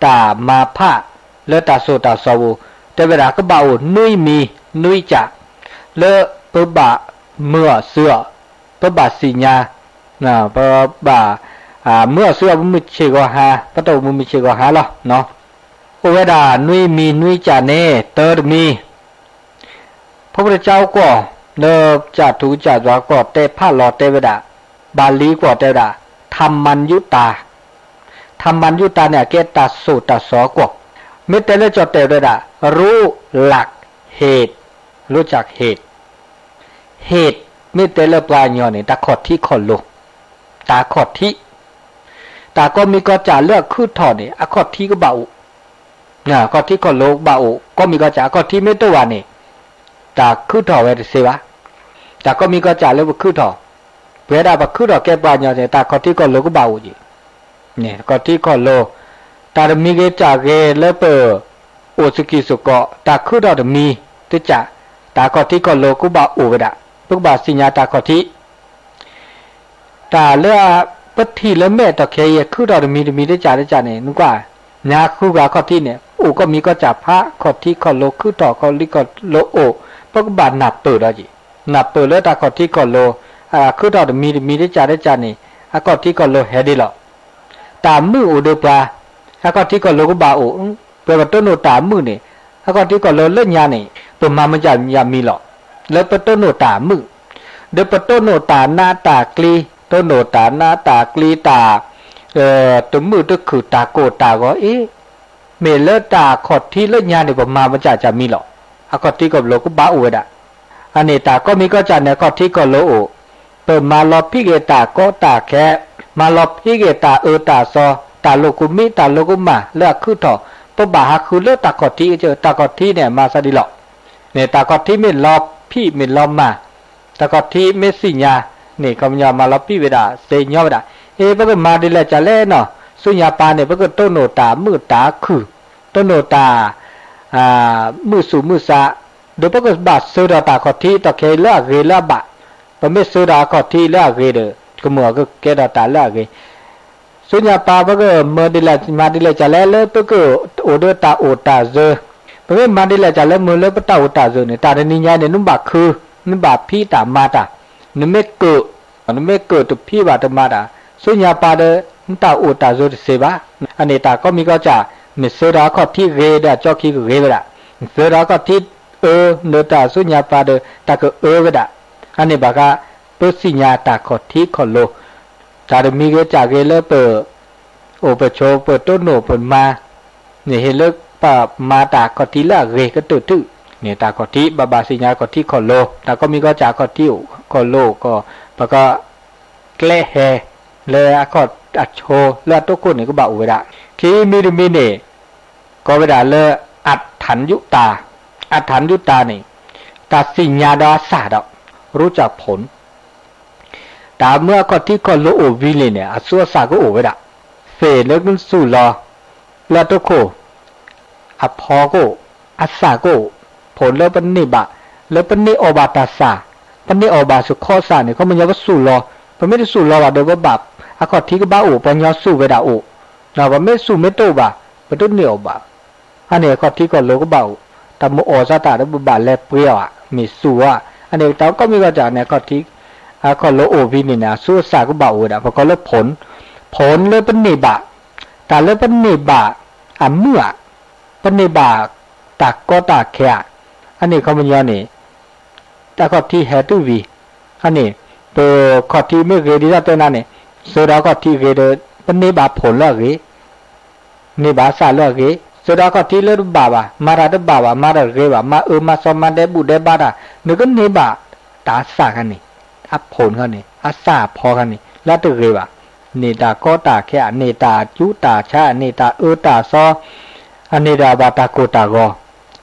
တၢ်မၤဖးလၢတၢ်ဆိၣ်တၢ်ဆီပူၤ, တဲဝဲဒၣ်ကဘၣ်အိၣ်နွံမံၤနွံကၠး, လၢပဘၣ်မုာ်အီၤစၢၤအီၤ, ပဘၣ်သ့ၣ်ညါ, ပဘၣ်မုာ်အီၤစၢၤအီၤ ပမုၢ်ဆ့ၣ်ဂီၤဟါ, ပတၢ်အိၣ်မူမုၢ်ဆ့ၣ်ဂီၤဟါလီၤ. အိၣ်ဝဲဒၣ်နွံမံၤနွံကၠးန့ၣ် တၢတမံၤ ဖဲပတကၠိကီၢ်, လၢကၠၢ်ထူကၠၢ်ယွၤကီၢ် တဲဖးလီၤတဲဝဲဒၣ်, ဘၣ်လံကီၢ်တဲဝဲဒၣ်, ထမၢ်ယူတၢ်, ထမၢ်ယူတၢ်န့ၣ် အကဲတၢ်ဆိၣ်တၢ်ဆီကီၢ်, မ့ၢ်တဲလၢကၠီၣ်တဲာ်ဝဲဒၣ်, ရူလၢ်ဟ့ၣ်, ရူလၢ်ဟ့ၣ်, ဟ့ၣ်, မ့ၢ်တဲလၢပှၤကညီန့ၣ် တၢ်ခီၣ်ထံးခီၣ်လိၤ, တၢ်ခီၣ်ထံး, တၢ်ကိးမံၤကိးကၠးလၢအခုၣ်ထီၣ်န့ၣ် အခီၣ်ထံးကဘၣ်အိၣ် အခီၣ်ထံးခီၣ်လိၤကဘၣ်အိၣ်, ကိးမံၤကိးကၠး အခီၣ်ထံးမ့ၢ်တအိၣ်ဘၣ်န့ၣ်, တၢ်ခုၣ်ထီၣ်ဝဲတသ့ဘၣ်. တၢ်ကိးမံၤကိးကၠးလၢပခုၣ်ထီၣ်, ပဝဲဒၣ်ပခုၣ်ထီၣ်ကဲပှၤကညီန့ၣ် တၢ်ခီၣ်ထံးခီၣ်လိၤကဘၣ်အိၣ်က့ၤ, ခီၣ်ထံးခီၣ်လိၤ, တၢ်တမံၤဂ့ၤကၠးဂ့ၤလၢပ အိၣ်စကံၢ်စကီး တၢ်ခုၣ်ထီၣ်တမံၤတကၠး, တၢ်ခီၣ်ထံးခီၣ်လိၤကဘၣ်အိၣ်ဝဲဒၣ်, ပကဘၣ်သ့ၣ်ညါတၢ်ခီၣ်ထံး တၢ်လၢပထံၣ်လၢမဲာ်တီၢ်ခဲအံၤ ခုၣ်ထီၣ်တမံၤတမံၤတကၠးတကၠးန့ၣ် နကွၢ်, ညါဃုဂၤခီၣ်ထံးန့ၣ် အိၣ်ကိးမံၤကိးကၠးဖး ခီၣ်ထံးခီၣ်လိၤခုၣ်ထီၣ်ခီၣ်လံခီၣ်လိၤအိၣ်, ပကဘၣ်နၢ်ပၢၢ်ဒီးက့ၤ, နၢ်ပၢၢ်လၢတၢ်ခီၣ်ထံးခီၣ်လိၤ, ခုၣ်ထီၣ်တမံၤတမံၤတကၠးတကၠးန့ၣ် အခီၣ်ထံးခီၣ်လိၤဟဲဒ်လီၤ. တၢ်မုာ်အိၣ်ဒီးပှၤ, အခီၣ်ထံးခီၣ်လိၤကဘၣ်အိၣ်, ပှၤပတိၢ်နီၣ်တၢ်မုာ်န့ၣ်, အခီၣ်ထံးခီၣ်လိၤလၢညါန့ၣ် ပမၤမ့ၢ်ယၤမံၤလီၤ. လၢပတိၢ်နီၣ်တၢ်မုာ်, ဒီးပတိၢ်နီၣ်တၢ်နးတၢ်ကျံ, တိၢ်နီၣ်တၢ်နးတၢ်ကျံတၢ် တမုာ်တခုၣ်တၢ်ကိၢ်တၢ်ဂီၤအံၤ, မ့ၢ်လၢတၢ်ခီၣ်ထံးလၢညါန့ၣ် ပမၤမ့ၢ်ယၤမံၤလီၤ. အခီၣ်ထံးခီၣ်လိၤကဘၣ်အိၣ်ဝဲဒၣ် အန့ၣ်တၢ်ကိးမံၤကိးကၠးန့ၣ် အခီၣ်ထံးခီၣ်လိၤအိၣ်, ပမၤလီၤဖံးက့ၤတၢ်ကီတၢ်ခဲ, မၤလီၤဖံးက့ၤတၢ်အၢတၢ်သီ, တၢ်လိာ်ကူမံတၢ်လိာ်ကမၣ်လၢအခုၣ်ထီၣ်, ပဘၣ်ဟးဃုလၢတၢ်ခီၣ်ထံး, တၢ်ခီၣ်ထံးန့ၣ် မၤသးဒ်လီၤ. န့ၣ်တၢ်ခီၣ်ထံးမ့ၢ်လီၤဖံးမ့ၢ်လီၤမၤ, တၢ်ခီၣ်ထံးမ့ၢ်သ့ၣ်ညါ, န့ၣ်ခီပညီမၤလီၤဖံးဝဲဒၣ် သ့ၣ်ညါဝဲဒၣ်, အ့ ပကမၤဒ်လဲၣ်ကလဲၣ်နီၤ, ဆူညါပၤန့ၣ် ပကတိၢ်နီၣ်တၢ်မုာ်တၢ်ခုၣ်, တိၢ်နီၣ်တၢ် မုာ်သူၣ်မုာ်သး, ဒီးပကဘၣ်ဆှၢဒီးတၢ်ခီၣ်ထံးတီၢ်ခဲအံၤလၢအဂ့ၤလၢအဘၣ်, ပမ့ၢ်ဆှၢဒီးအခီၣ်ထံးလၢအဂ့ၤဒီး ကမုာ်အီၤကကဲထီၣ်တၢ်လၢအဂ့ၤ, ဆူညါပၤ ပကမၤဒ်လဲၣ်မၤဒ်လဲၣ်ကလဲၣ်လၢပကအိၣ်ဒီးတၢ်အိၣ်တၢ်စၢၤ, ပမ့ၢ်မၤဒ်လဲၣ်ကလဲၣ်မုာ်လၢပတၢ်အိၣ်တၢ်စၢၤန့ၣ် တၢ်တနံၤညါန့ၣ် နဘၣ်ခု, နဘၣ်ဖံးတၢ်မၤတၢ်, နမ့ၢ်ကၢၣ်, နမ့ၢ်ကၢၣ်တဖံးဘၣ်တမၤတၢ်, ဆူညါပၤဒီး နတၢ်အိၣ်တၢ်စၢၤတသ့ဘၣ်. အန့ၣ်တၢ်ကိးမံၤကိးကၠး, မ့ၢ်ဆှၢဒီးအခီၣ်ထံးဂ့ၤဒီးအကၠီခံကဂ့ၤဝဲဒၣ်, ဆှၢဒီးအခီၣ်ထံးအၢ ဒီးတၢ်ဆူညါပၤဒီး တၢ်ကအၢဝဲဒၣ်, အန့ၣ်ဘၣ်ဃး ပသ့ၣ်ညါတၢ်ခီၣ်ထံးခီၣ်လိၤ, တၢ်တမံၤဂ့ၤကၠးဂ့ၤလၢပ အိၣ်ပဆိးပတိၢ်နီၣ်ပမၤ, န့ၣ်ဟ့ၣ်လၢပမၤတၢ်ခီၣ်ထံးလၢအဂ့ၤကတၢၢ်တုၤ, န့ၣ်တၢ်ခီၣ်ထံး ဘၣ်ဘၣ်သ့ၣ်ညါခီၣ်ထံးခီၣ်လိၤ, တၢ်ကိးမံၤကိးကၠးခီၣ်ထံးအိၣ်ခီၣ်လိၤကီး, ပကကျဲဟဲ လၢအခီၣ်အဆိလၢအတိခိၣ်န့ၣ် ကဘၣ်အိၣ်ဝဲဒၣ်, ခံမံၤတမံၤန့ၣ် ကိးဝဲဒၣ်လၢ အထၣ်ယူတၢ်, အထၣ်ယူတၢ်န့ၣ် တၢ်သ့ၣ်ညါဒီးအသၣ်ဒီး ရူကၠၢ်ဖိၣ် တၢ်မ့ၢ်အခီၣ်ထံးခီၣ်လိၤအိၣ်ဝံၤန့ၣ်န့ၣ် အသူအသၣ်ကအိၣ်ဝဲဒၣ်, သ့ၣ်လၢကသူၣ်လီၤ လၢအတိခိၣ်, အဖီကအိၣ်, အသၣ်ကအိၣ်, ဖိၣ်လၢပန့ၢ်ဘၣ်, လၢပန့ၢ်အီၣ်ဘၣ်တၢ်သၣ်, ပန့ၢ်အီၣ်ဘၣ်စခီသၣ်န့ၣ် ခီပညီပသူၣ်လီၤ, ပမ့ၢ်တသူၣ်လီၤဘၣ်ဒီး ပဘၣ်အခီၣ်ထံးကဘၣ်အိၣ်, ပှၤကညီသူၣ်ဝဲဒၣ်အိၣ်, ပမ့ၢ်သူၣ်မ့ၢ်တအိၣ်ဘၣ် ပတန့ၢ်အီၣ်ဘၣ် အန့ၣ်အခီၣ်ထံးခီၣ်လိၤကဘၣ်အိၣ်, တၢ်မ့ၢ်အီၣ်သးတၢ်ဒီးပဘၣ်လဲၤပှ့ၤအီၤဧါ, မ့ၢ်သူၣ်ဧါ, အန့ၣ်တၢ်ကိးမံၤကိးကၠးန့ၣ် အခီၣ်ထံး, အခီၣ်လိၤအိၣ်ဝံၤန့ၣ်န့ၣ် အသူအသၣ်ကဘၣ်အိၣ်ဝဲဒၣ် ပကိးလၢဖိၣ်, ဖိၣ်လၢပန့ၢ်ဘၣ်, တၢ်လၢပန့ၢ်ဘၣ်, အမုာ်ဧါ, ပန့ၢ်ဘၣ်, တၢ်ကီတၢ်ခဲဧါ, အန့ၣ်ခီပညီန့ၣ် တၢ်ခီၣ်ထံးဟဲတုၤဝံၤ, အန့ၣ်, ပခီၣ်ထံးမ့ၢ်ဂ့ၤဒ်သိးတဲနၤန့ၣ်, ဆှၢဒီးအခီၣ်ထံးဂ့ၤဒီး ပန့ၢ်ဘၣ်ဖိၣ်လၢအဂ့ၤ, န့ၢ်ဘၣ်အသၣ်လၢအဂ့ၤ, ဆှၢဒီးအခီၣ်ထံးလၢတဘၣ်ဘၣ်, မၤတၢ်တဘၣ်ဘၣ်, မၤတၢ်တဂ့ၤဘၣ်, မၤအၢမၤသီမၤဒဲးဘူၣ်ဒဲးဘါတၢ်, နကန့ၢ်ဘၣ်, တၢ်အသၣ်ခါန့ၣ်, အဖိၣ်ခါန့ၣ်, အသၣ်အဖီခါန့ၣ် လၢတဂ့ၤဘၣ်, န့ၢ်တၢ်ကီတၢ်ခဲ, န့ၢ်တၢ်ယူးတၢ်ဆါ, န့ၢ်တၢ်အၢတၢ်သီ အန့ၣ်ဒီးဘၣ်တၢ်ကိၢ်တၢ်ဂီၤ,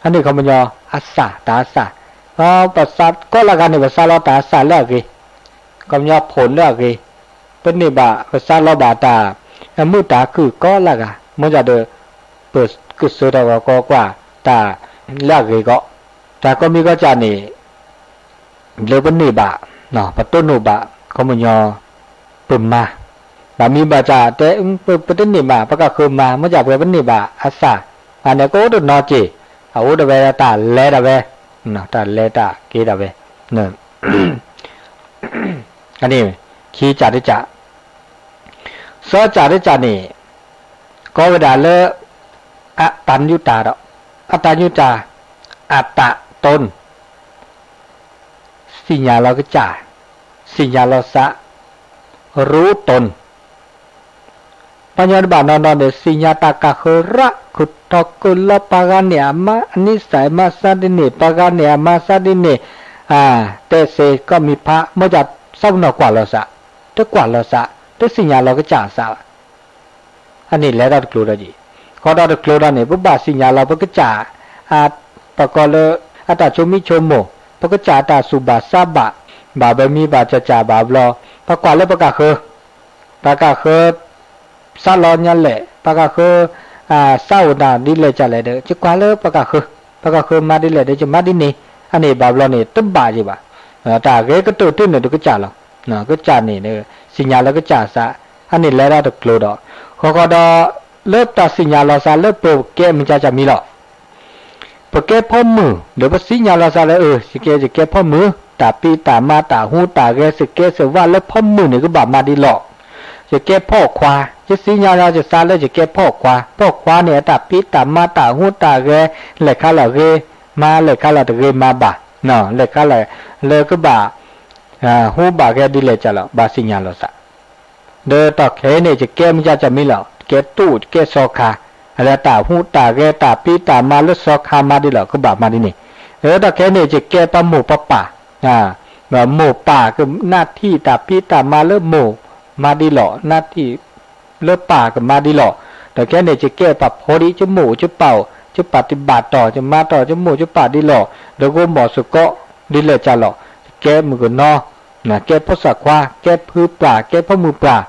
အန့ၣ်ခီပညီ, အသၣ်တၢ်အသၣ်, ပသးကီလၢဂၤန့ၣ် ပသးလီတၢ်အသၣ်လၢအဂ့ၤ, ခီပညီဖိၣ်လၢအဂ့ၤ, ပန့ၢ်ဘၣ် ပသးလီဘၣ်တၢ်, အမုာ်တၢ်ခုၣ်ကီလၢဂၤ, မ့ၢ်ဒၣ်ဒီး, ပကစၢထီၣ်ဂီၤကီကွၢ်, တၢ်, လၢအဂ့ၤကီး, တၢ်ကိးမံၤကိးကၢ်န့ၣ် လၢပန့ၢ်ဘၣ်, ပတိၢ်နီၣ်ဘၣ်, ခီပညီ, ပမၤ, ဘၣ် မံၤဘၣ်စၢ်တဲ ပတန့ၢ်ဘၣ် ပကဃၢၤမၤ မ့ၢ်စၢ်ပှဲၤပန့ၢ်ဘၣ်အသၣ်, အန့ၣ်ကအိၣ်တနီၤက့ၤ, အအိၣ်တဝဲတၢ်လဲၤတၢ်ဝဲ, တၢ်လဲၤတၢ်က့ၤတၢ်ဝဲ, အန့ၣ် ခံစၢ်တစၢ်, သၢစၢ်တစၢ်န့ၣ် ကိးဝဲဒၣ်လၢ အတၢ်ညူတၢ်ဒီး အတၢ်ညူတၢ်, အတၢ်တိၢ် သ့ၣ်ညါလီၤကစၢ်, သ့ၣ်ညါလီၤသး, ရူတိၢ်, ပှၤညီတဘၣ်နီၢ်နီၢ်န့ၣ် သ့ၣ်ညါတၢ်ကးဃၢၤရၣ် ခုၣ်ထီၣ်ကၢၢ်လီၤ ပှၤဂၤန့ၣ်အမါအနံၣ်စၢ်အမါသးဒ်န့ၣ် ပှၤဂၤန့ၣ်အမါသးဒ်န့ၣ်, တဲစ့ၢ်ကီးမံၤဖး မ့ၢ်စၢ်သးပ့ၤနီၣ်ကွၢ်လီၤသး, တကွၢ်လီၤသး, တသ့ၣ်ညါလီၤကစၢ်သးဘၣ်. အန့ၣ်လဲၤထီၣ်တကျိၤဒီးယံၤ, ဃီဒီးတကျိၤဒီးန့ၣ် ပဘၣ်သ့ၣ်ညါလီၤပကစၢ် ပကိးလၢ အတၢ်ဆိမိၣ်ဆိမိၣ်, ပကစၢ်အတၢ်သူၣ်ဘၣ်သးဘၣ်, ဘၣ်ဘၢမံဘၣ်စၢ်စၢ်ဘၣ်ဘျီ, ပကွၢ်လၢပကဃၢၤ, ပကဃၢၤ သးလီၤညါလဲၣ်, ပကဃၢၤ သးအိၣ်တၢ်ဒ်လဲၣ်ကလဲၣ်ဒီး ယကွၢ်လၢပကဃၢၤ, ပကဃၢၤမၤဒ်လဲၣ်ဒီး ယမၤဒ်န့ၣ်, အန့ၣ်ဘၣ်ဘျီန့ၣ် တဘၣ်ယံၤဘၣ်. တၢ်ဂ့ၤကတၢၢ်တန့ၣ်ဒီးကစၢ်လီၤ. ကစၢ်န့ၣ် သ့ၣ်ညါလၢကစၢ်သး, အန့ၣ်လဲၤထီၣ်တကျိၤဒီး, ဃီဃီဒီး လၢတၢ်သ့ၣ်ညါလီၤသးလၢပကဲမ့ၢ်ကၢ်ကၢ်မံၤလီၤ. ပကဲဖီမုၢ် ဒီးပသ့ၣ်ညါလီၤသးလၢ ယကဲ ယကဲဖီမုၢ်, တၢ်ဖံးတၢ်မၤတၢ်ဟူးတၢ်ဂဲၤ စကဲစဝါလၢဖီမုၢ်န့ၣ် ကဘၣ်မၤဒ်လီၢ်. ယကဲဖီၣ်ခွါ, ယသ့ၣ်ညါလီၤယသးလၢယကဲဖီၣ်ခွါ, ဖီၣ်ခွါန့ၣ် အတၢ်ဖံးတၢ်မၤတၢ်ဟူးတၢ်ဂဲၤ လဲၤခါလၢအဂ့ၤမၤ လဲၤခါလၢတဂ့ၤမၤဘၣ်, လဲၤခါလၢလၢကဘၣ် ဟူးဘၣ်ဂဲၤဒ်လဲၣ်ကလဲၣ် ဘၣ်သ့ၣ်ညါလီၤသး ဒီးတၢ်ခဲအံၤန့ၣ် ယကဲမ့ၢ်ကၢ်ကၢ်မံၤလီၤ, ယကဲတိၢ် ယကဲစီၤခါ, လၢတၢ်ဟူးတၢ်ဂဲၤတၢ်ဖံးတၢ်မၤလၢစီၤခါမၤဒ်လီၢ် ကဘၣ်မၤဒ်န့ၣ်. ဒီးတၢ်ခဲအံၤန့ၣ် ယကဲပှၤမိၢ်ပှၤပၢ်, မိၢ်ပၢ်က နာ်ထံၣ် တၢ်ဖံးတၢ်မၤလၢမိၢ် မၤဒ်လီၢ်, နာ်ထံၣ် လၢပၢ်ကမၤဒ်လီၢ်. တၢ်ခဲအံၤန့ၣ် ယကဲပှၤဖိဒံး ယမိၢ်ယပၢ်အိၣ် ယပၢ်တဘၣ်တီၢ် ယမၤတီၢ် ယမိၢ်ယပၢ်ဒ်လီၢ်, ဒီးဂိၢ်မီၢ်စ့ၢ်ကီး ဒ်လဲၣ်ကလဲၣ်, ယကဲမုၣ်ကနီၤ, ကဲဖိသၣ်ခွါ, ကဲဖုပှၢ်, ကဲဖိမုၣ်ပှၢ်,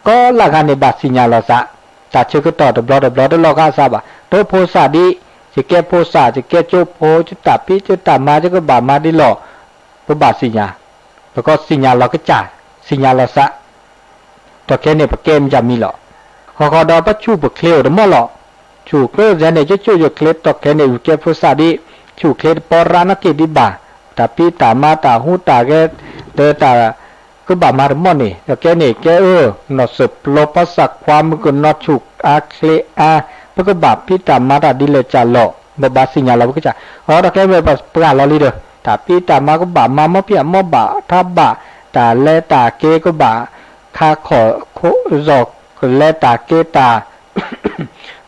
ကိးလၢဂၤန့ၣ် ဘၣ်သ့ၣ်ညါလီၤသး, တၢ်ဆၢကတီၢ်တဘျီတဘျီတလီၤဂာ်သးဘၣ်, ဒီးဖိသၣ်ဒံး, ယကဲဖိသၣ် ယကဲကၠိဖိ ယတၢ်ဖံးယတၢ်မၤ ယကဘၣ်မၤဒ်လီၢ်, ပဘၣ်သ့ၣ်ညါ, ပကသ့ၣ်ညါလီၤကစၢ်, သ့ၣ်ညါလီၤသး တၢ်ခဲအံၤန့ၣ် ပကဲမ့ၢ်ကၢ်မံၤလီၤ. ဃီဃီဒီးပဆူၣ်ပချ့အိၣ်တမီၢ်လီၤ. ဆူၣ်ချ့ယဲန့ၣ် ယဆူၣ်ယချ့ တၢ်ခဲအံၤန့ၣ် ယကဲဖိသၣ်ဒံး, ဆူၣ်ချ့တပီရၣ်နီၣ်က့ၤဒံးဘၣ်, တၢ်ဖံးတၢ်မၤတၢ်ဟူးတၢ်ဂဲၤ, ဒီးတၢ် ကဘၣ်မၤတမီၢ်န့ၣ်, တၢ်ခဲအံၤန့ၣ် ကဲအၢ နီၢ်စၢၢ်ပျီပှၤသးခွါမုၣ်ကနီၤဆူၣ်အါချ့အါ, ပကဘၣ်ဖံးတၢ်မၤတၢ်ဒ်လဲၣ်ကလဲၣ်, ဘၣ်သ့ၣ်ညါလီၤပကစၢ်. အတၢ်ခဲအံၤမ့ၢ်ပှၤပှၢ်လီၤလံဒီး တၢ်ဖံးတၢ်မၤကဘၣ်မၤ မီၢ်ဖံးအမီၢ်ဘၣ်ထးဘၣ်, တၢ်လဲၤတၢ်က့ၤကဘၣ် ခါခီၣ်ခိၣ် ယီၢ်ကလဲၤတၢ်က့ၤတၢ်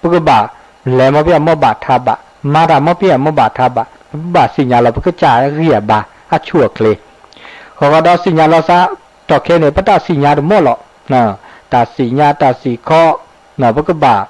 ပကဘၣ်လဲၤမီၢ်ဖံးအမီၢ်ဘၣ်ထးဘၣ်, မၤတၢ်မီၢ်ဖံးအမီၢ်ဘၣ်ထးဘၣ်, ပဘၣ်သ့ၣ်ညါလီၤပကစၢ်အဂံၢ်အဘါ အဆူၣ်အချ့. ဃီဃီဒီးသ့ၣ်ညါလီၤသး, တၢ်ခဲအံၤန့ၣ် ပတၢ်သ့ၣ်ညါတမီၢ်လီၤ. တၢ်သ့ၣ်ညါတၢ်သ့ၣ်ခီ, ပကဘၣ်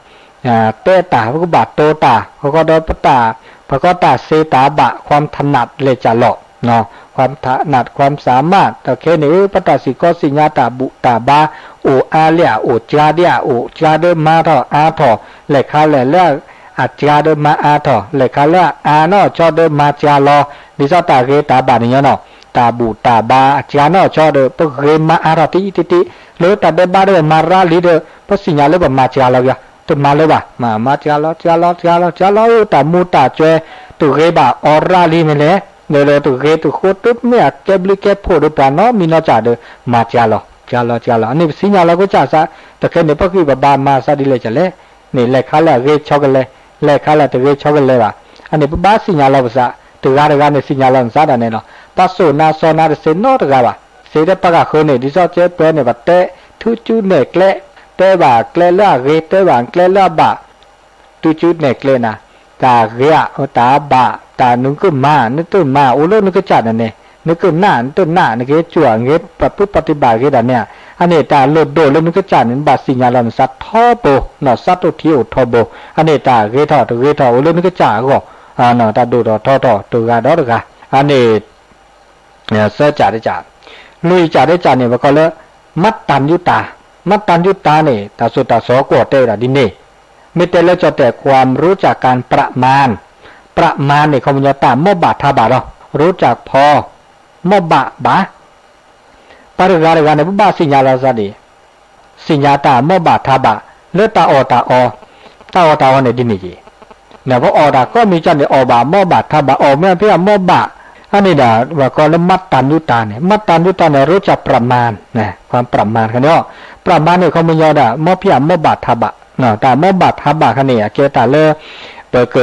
တဲတၢ် ပကဘၣ်တိၢ်တၢ်, ဃီဃီဒီးပတၢ် ပကီတၢ်သ့တၢ်ဘၣ် ความถนัด လဲၣ်ကလဲၣ် ความถนัด ความสามารถ တၢ်ခဲအံၤန့ၣ် ပတၢ်သ့ၣ်ခီသ့ၣ်ညါတၢ်ဘူၣ်တၢ်ဘါ အိၣ်အါလံဧါ အိၣ်စှၤဒံးဧါ အိၣ်စှၤဒီးမၤထီၣ်အါထီၣ် လဲၣ်ခါလဲၣ်လၢအစှၤဒီးမၤအါထီၣ် လဲၣ်ခါလၢအအါနီၢ်ဆီဒီးမၤစှၤလီၤ ဒ်သိးတၢ်ဂ့ၤတၢ်ဘၣ်န့ၣ်ညီနီၤ တၢ်ဘူၣ်တၢ်ဘါအစှၤနီၢ်ဆီဒီး ပဂ့ၤမၤအါထီၣ်တံၢ်တံၢ်တံၢ် လၢတၢ်ဒဲးဘးဒီးပမၤရၤလံဒီး ပသ့ၣ်ညါလၢပမၤစှၤလီၤက့ၤ တမၤလၢၤဘၣ် မၤ မၤစှၤလီၤ စှၤလီၤ စှၤလီၤ စှၤလီၤ တၢ်မူတၢ်စဲ တဂ့ၤဘၣ်အီၤရၤလံမ့ၢ်လဲၣ် ဒီးတဂ့ၤတဃိ တမ့ၢ်အကဲဘျုးကဲဖှိၣ်ဒီးပှၤနီတမံၤနီတမံၤဒီး မၤစှၤလီၤ စှၤလီၤ စှၤလီၤ အန့ၣ်ပသ့ၣ်ညါလီၤကစၢ်သး တၢ်ခဲအံၤန့ၣ် ပဂံၢ်ပဘါမၤသးဒ်လဲၣ်ကလဲၣ် န့ၣ် လဲၣ်ခါလၢအဂ့ၤဆီကလဲၣ် လဲၣ်ခါလၢတဂ့ၤဆီကလဲၣ်ဘၣ် အန့ၣ် ပဘၣ်သ့ၣ်ညါလီၤပသး တဂၤတဂၤန့ၣ် သ့ၣ်ညါလီၤနသးတၢ်န့ၣ်လီၤ ပစိာ်နၤစီၤနၤတသ့နီတဂၤဘၣ် သ့ဒီးပှၤဂၤဃၢၤန့ၣ် ဒ်သိးကဲပှဲၤန့ၣ် ပတဲ ထုကၠူနဲၣ်ကျဲ တဲဘၣ်ကျဲလၢအဂ့ၤ တဲဘၣ်ကျဲလၢအဘၣ် ထုကၠူနဲၣ်ကျဲနၤ တၢ်ဂ့ၤဧါ တၢ်ဘၣ် တၢ်နကမၤ နတမၤ အိၣ်လၢနကစၢ်န့ၣ်န့ၣ် နကနၣ် နတနၣ် နကဟဲစိာ် နကပပုပတိဘၣ်ဂ့ၤတၢ်န့ၣ် အန့ၣ် တၢ်လိၣ်ဒိၣ်လၢနကစၢ်န့ၣ် နဘၣ်သ့ၣ်ညါလီၤနသးထီဘိ နီၢ်သးတိၢ်ထံအိၣ်ထီဘိ အန့ၣ် တၢ်ဂ့ၤထီၣ်တဂ့ၤထီၣ် အိၣ်လၢနကစၢ်အဂီၢ် တၢ်ဒိၣ်ထီၣ်ထီထီၣ် တဂၤဒီးတဂၤ အန့ၣ် သၢကၢ်တကၢ်, လွံၢ်ကၢ်တကၢ်န့ၣ် ပကိးလၢ မတ္တญญุตา, မတ္တญญุตาန့ၣ် တၢ်သိၣ်တၢ်သီကွီၢ်တဲဝဲဒၣ်ဒ်န့ၣ်, မ့ၢ်တဲလၢကၠီၣ်တဲၣ် ความรู้จักการประมาณ, ประมาณန့ၣ် ခီပညီတၢ်မီၢ်ဘၣ်ထးဘၣ်ဒီး รู้จักพอ, မီၢ်ဘၣ်ဘၣ်, ပှၤတဂၤတဂၤန့ၣ် ပဘၣ်သ့ၣ်ညါလီၤသးဒ် သ့ၣ်ညါတၢ်မိၣ်ဘၣ်ထးဘၣ် လၢတၢ်အီၣ်တၢ်အီ, တၢ်အီၣ်တၢ်အီန့ၣ်ဒ်န့ၣ်က့ၤ, နပအီၣ်တၢ်ကိးမံၤကၠီန့ၣ် အီၣ်ဘၣ်မိၣ်ဘၣ်ထးဘၣ် အီၣ်မ့ၢ်ဖဲအမိၣ်ဘၣ်, အန့ၣ်ဒီး ပှၤကိးလၢမတၤနုတၤန့ၣ် မတၤနုတၤန့ၣ် ရိကၠၣ်ပြးမၤ, ပှၤပြးမၤခါန့ၣ်အီၤ, ပြးမၤန့ၣ် ခီပညီဒီး မိၣ်ဖဲအမိၣ်ဘၣ်ထးဘၣ်, တၢ်မိၣ်ဘၣ်ထးဘၣ်ခါန့ၣ် အကဲတၢ်လၢ ပက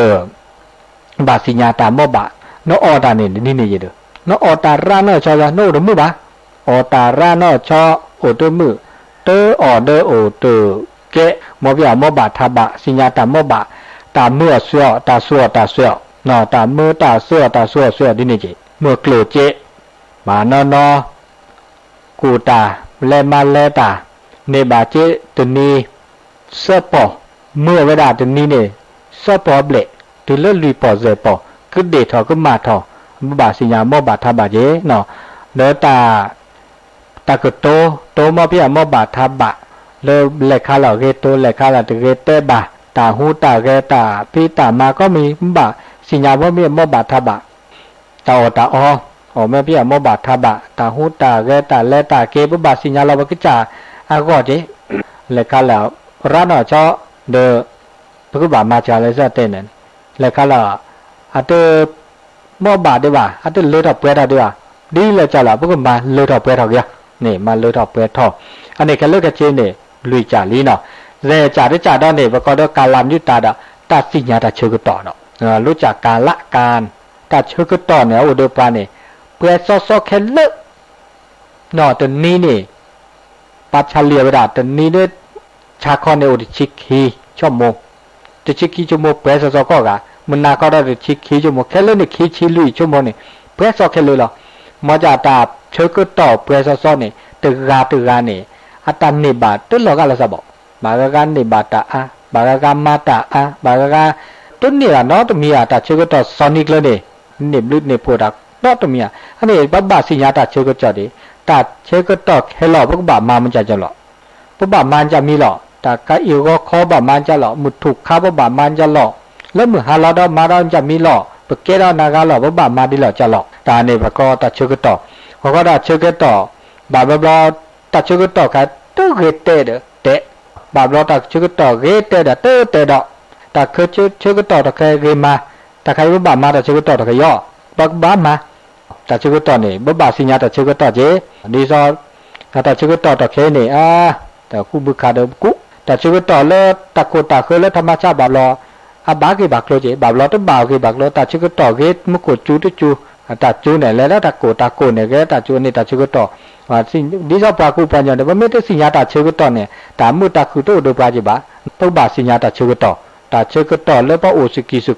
ဘၣ်သ့ၣ်ညါတၢ်မိၣ်ဘၣ်, နအီၣ်တၢ်န့ၣ်ဒ်န့ၣ်ယဲဒီး, နအီၣ်တၢ်ရၣ်နီၢ်ဆီ နအိၣ်တမုာ်ဘၣ်, အီၣ်တၢ်ရၣ်နီၢ်ဆီ အိၣ်တမုာ်, တအီၣ်ဒီးအိၣ်တကဲ, မိၣ်ဖဲအမိၣ်ဘၣ်ထးဘၣ် သ့ၣ်ညါတၢ်မိၣ်ဘၣ်, တၢ်မုာ်အီၤစှဲအီၤ တၢ်စှဲအီၤတၢ်စှဲအီၤ, တၢ်မုာ်တၢ်စှဲအီၤတၢ်စှဲအီၤစှဲအီၤဒ်န့ၣ်က့ၤ, မုၢ်ကျိၣ်စ့, ဘၣ်နီၢ်နီၢ် ကူၣ်တၢ် လဲၤမၤလဲၤတၢ်, န့ၢ်ဘၣ်စ့တနံၤ စၢဖီၣ်, မုာ်ဝဲဒၣ်တနံၤန့ၣ် စၢဖီၣ်ဘျဲၣ်, တုၤလၢလွံၢ်ဖီၣ်စဲးဖီၣ် ကဒ့ၣ်ထီၣ်ကမၣ်ထီၣ်, ဘၣ်သ့ၣ်ညါမိၣ်ဘၣ်ထးဘၣ်က့ၤ, ဒီးတၢ် တၢ်ကတိၤ တိၤမိၣ်ဖဲအမိၣ်ဘၣ်ထးဘၣ်, လၢလဲၤခါလီၤဂ့ၤတိၤ လဲၤခါလီၤတဂ့ၤတဲဘၣ်, တၢ်ဟူတၢ်ဂဲၤ တၢ်ဖံးတၢ်မၤကိးမံၤ ဘၣ်သ့ၣ်ညါမိၣ်ဖဲအမိၣ်ဘၣ်ထးဘၣ် တၢ်အီၣ်တၢ်အီ, အီၣ်မ့ၢ်ဖဲအမိၣ်ဘၣ်ထးဘၣ် တၢ်ဟူတၢ်ဂဲၤ တၢ်လဲၤတၢ်က့ၤ ပဘၣ်သ့ၣ်ညါလီၤပကစၢ်အဂီၢ်က့ၤ, လဲၤခါလၢ ရၣ်နီၢ်ဆီ ဒီး ပကဘၣ်မၤစှၤလၢစၢတဲန့ၣ်, လဲၤခါလၢ အတ မိၣ်ဘၣ်ဒံးဘၣ် အတလၢထီၣ်ပှဲၤထီၣ်ဒံးဘၣ်, ဒ်လဲၣ်ကၢ်လီၤ ပကမၤလၢထီၣ်ပှဲၤထီၣ်က့ၤ, န့ၣ် မၤလၢထီၣ်ပှဲၤထီၣ်, အန့ၣ်ခဲလၢာ်ခဲဆ့န့ၣ် လွံၢ်ကၢ်လံနီၤ, သၢကၢ်တကၢ်ဒီးန့ၣ် ပကိးဒီးကၤလၤမနုၤတၢ်ဒီး တၢ်သ့ၣ်ညါတၢ်ဆၢကတီၢ်ဒီး, လိကၢ်ကၤလးကၤ, တၢ်ဆၢကတီၢ်န့ၣ် အအိၣ်ဒီးပှၤန့ၣ် ပှဲၤစီစီခဲလၢာ် နီၢ်တနံၤန့ၣ် ပာ်ဆါလံဝဲဒၣ် တနံၤဒီး ဆါခီန့ၣ်အိၣ်တဆံခံဆိကမိၣ်, တဆံခံဆိကမိၣ် ပှဲၤစီစီကိးဂၤ, မုၢ်နၤခီဒီးတဆံခံဆိကမိၣ် ခဲလၢာ်န့ၣ် ခံဆံလွံၢ်ဆိကမိၣ်န့ၣ် ပှဲၤစီခဲလၢာ်လီၤ. မ်ကၢ်တၢ်ဆၢကတီၢ်ပှဲၤစီစီန့ၣ် တဂၤတဂၤန့ၣ် အတၢ်န့ၢ်ဘၣ်တလီၤဂာ်လၢၤစ့ၢ်ဘၣ်, ဘၣ်ဂၤဂၤန့ၢ်ဘၣ်တၢ်အါ, ဘၣ်ဂၤဂၤမၤတၢ်အါ, ဘၣ်ဂၤဂၤ တန့ၢ်ဘၣ်နီတမံၤဧါ, တၢ်ဆၢကတီၢ်စီၤနံၤကျၢၤန့ၣ် န့ၢ်ဘျုးန့ၢ်ဖှိၣ်တၢ်နီတမံၤဧါ, အန့ၣ် ပဘၣ်သ့ၣ်ညါတၢ်ဆၢကတီၢ်ဒံး, တၢ်ဆၢကတီၢ်ခဲလၢာ် ပကဘၣ်မၤမ့ၢ်ကၢ်ကၢ်လီၤ. ပဘၣ်မၤကၢ်မံၤလီၤ, တၢ်ကါအံၤဂီၤခီဘၣ်မၤကၢ်လီၤ, မုၢ်ထူၣ်ခါပဘၣ်မၤကၢ်လီၤ, လၢမုၢ်ဟါလီၤဒီးမၤဒီးကၢ်မံၤလီၤ, ပကဲဒီးနၤဂၤလီၤ, ပဘၣ်မၤဒ်လီၤကၢ်လီၤ. တၢ်န့ၣ်ပကိးတၢ်ဆၢကတီၢ်, ပကိးတၢ်ဆၢကတီၢ်, ဘၣ်ဘျီဘျီ တၢ်ဆၢကတီၢ်ခဲတဂ့ၤတဲဒီးတဲ, ဘၣ်ဘျီတၢ်ဆၢကတီၢ်ဂ့ၤတဲဒီးတတဲဒီး, တၢ်ဆၢကတီၢ်တခါဂ့ၤမၤ, တၢ်ခါအံၤပဘၣ်မၤတၢ်ဆၢကတီၢ်တခါအံၤ, ပကဘၣ်မၤ တၢ်ဆၢကတီၢ်န့ၣ် ပဘၣ်သ့ၣ်ညါတၢ်ဆၢကတီၢ်က့ၤ, ဒ်သိး တၢ်ဆၢကတီၢ်တခါအံၤန့ၣ် တၢ်ဃူဘုခးဒီးပကူး, တၢ်ဆၢကတီၢ်လၢတၢ်ခိၣ်တၢ်ဃၢလၢထးမၤဆၣ်ဘၣ်ဘျီ, အဘၣ်ဂ့ၢ်ဘၣ်ကျိၤက့ၤ, ဘၣ်ဘျီတဘၣ်ဂ့ၢ်ဘၣ်ကျိၤ, တၢ်ဆၢကတီၢ်ဂ့ၤမူခိၣ်စူၤတစူၤ, တၢ်စူၤန့ၣ် လဲၤလၢတၢ်ကိၢ်တၢ်ကိၢ်န့ၣ် ဂ့ၤတၢ်စူၤန့ၣ် တၢ်ဆၢကတီၢ် ဒ်သိးပှၤကူပှၤကညီန့ၣ် ပမ့ၢ်တသ့ၣ်ညါတၢ်ဆၢကတီၢ်န့ၣ် တၢ်မုာ်တၢ်ခုၣ်တအိၣ်ဒီးပှၤက့ၤဘၣ်, ပကဘၣ်သ့ၣ်ညါတၢ်ဆၢကတီၢ်, တၢ်ဆၢကတီၢ်လၢပအိၣ်စကံးစကီး,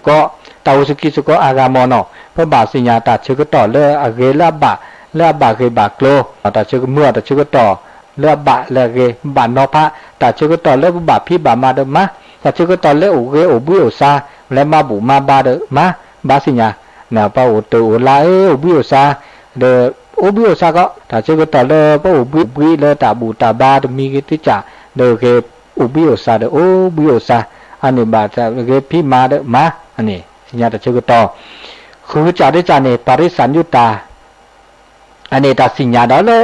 တၢ်အိၣ်စကံးစကီးအါဂၤမ့ၢ်နီၤ, ပဘၣ်သ့ၣ်ညါတၢ်ဆၢကတီၢ်လၢအဂ့ၤလၢအဘၣ်, လၢအဘၣ်ဂ့ၢ်ဘၣ်ကျိၤ, တၢ်ဆၢကမုာ်အီၤတၢ်ဆၢကတီၢ် လၢအဘၣ်လၢအဂ့ၤ ဘၣ်နီၤဖး, တၢ်ဆၢကတီၢ်လၢပဘၣ်ဖံးဘၣ်မၤဒီးမၤ, တၢ်ဆၢကတီၢ်လၢအိၣ်ဂ့ၤအိၣ်ဘှံးအိၣ်စါ, လၢမၤဘူၣ်မၤဘါဒီးမၤ, ဘၣ်သ့ၣ်ညါ, ပအိၣ်တၢ်အိၣ်လၢအအိၣ်ဘှံးအိၣ်စါ, ဒီး အိၣ်ဘှံးအိၣ်စါကီး, တၢ်ဆၢကတီၢ်လၢပအိၣ်ဘှံးဘှံးလၢတၢ်ဘူၣ်တၢ်ဘါတမံၤဂ့ၤတကၢ်, ဒီးဂ့ၤအိၣ်ဘှံးအိၣ်စါဒီးအိၣ်ဘှံးအိၣ်စါ, အန့ၣ်ဘၣ်ဂ့ၤဖံးမၤဒီးမၤ, အန့ၣ် သ့ၣ်ညါတၢ်ဆၢကတီၢ်, ဃုကစၢ်တကစၢ်န့ၣ် ပၤရံစၢ်ညူတၢ် အန့ၣ်တၢ်သ့ၣ်ညါဒီးလၢ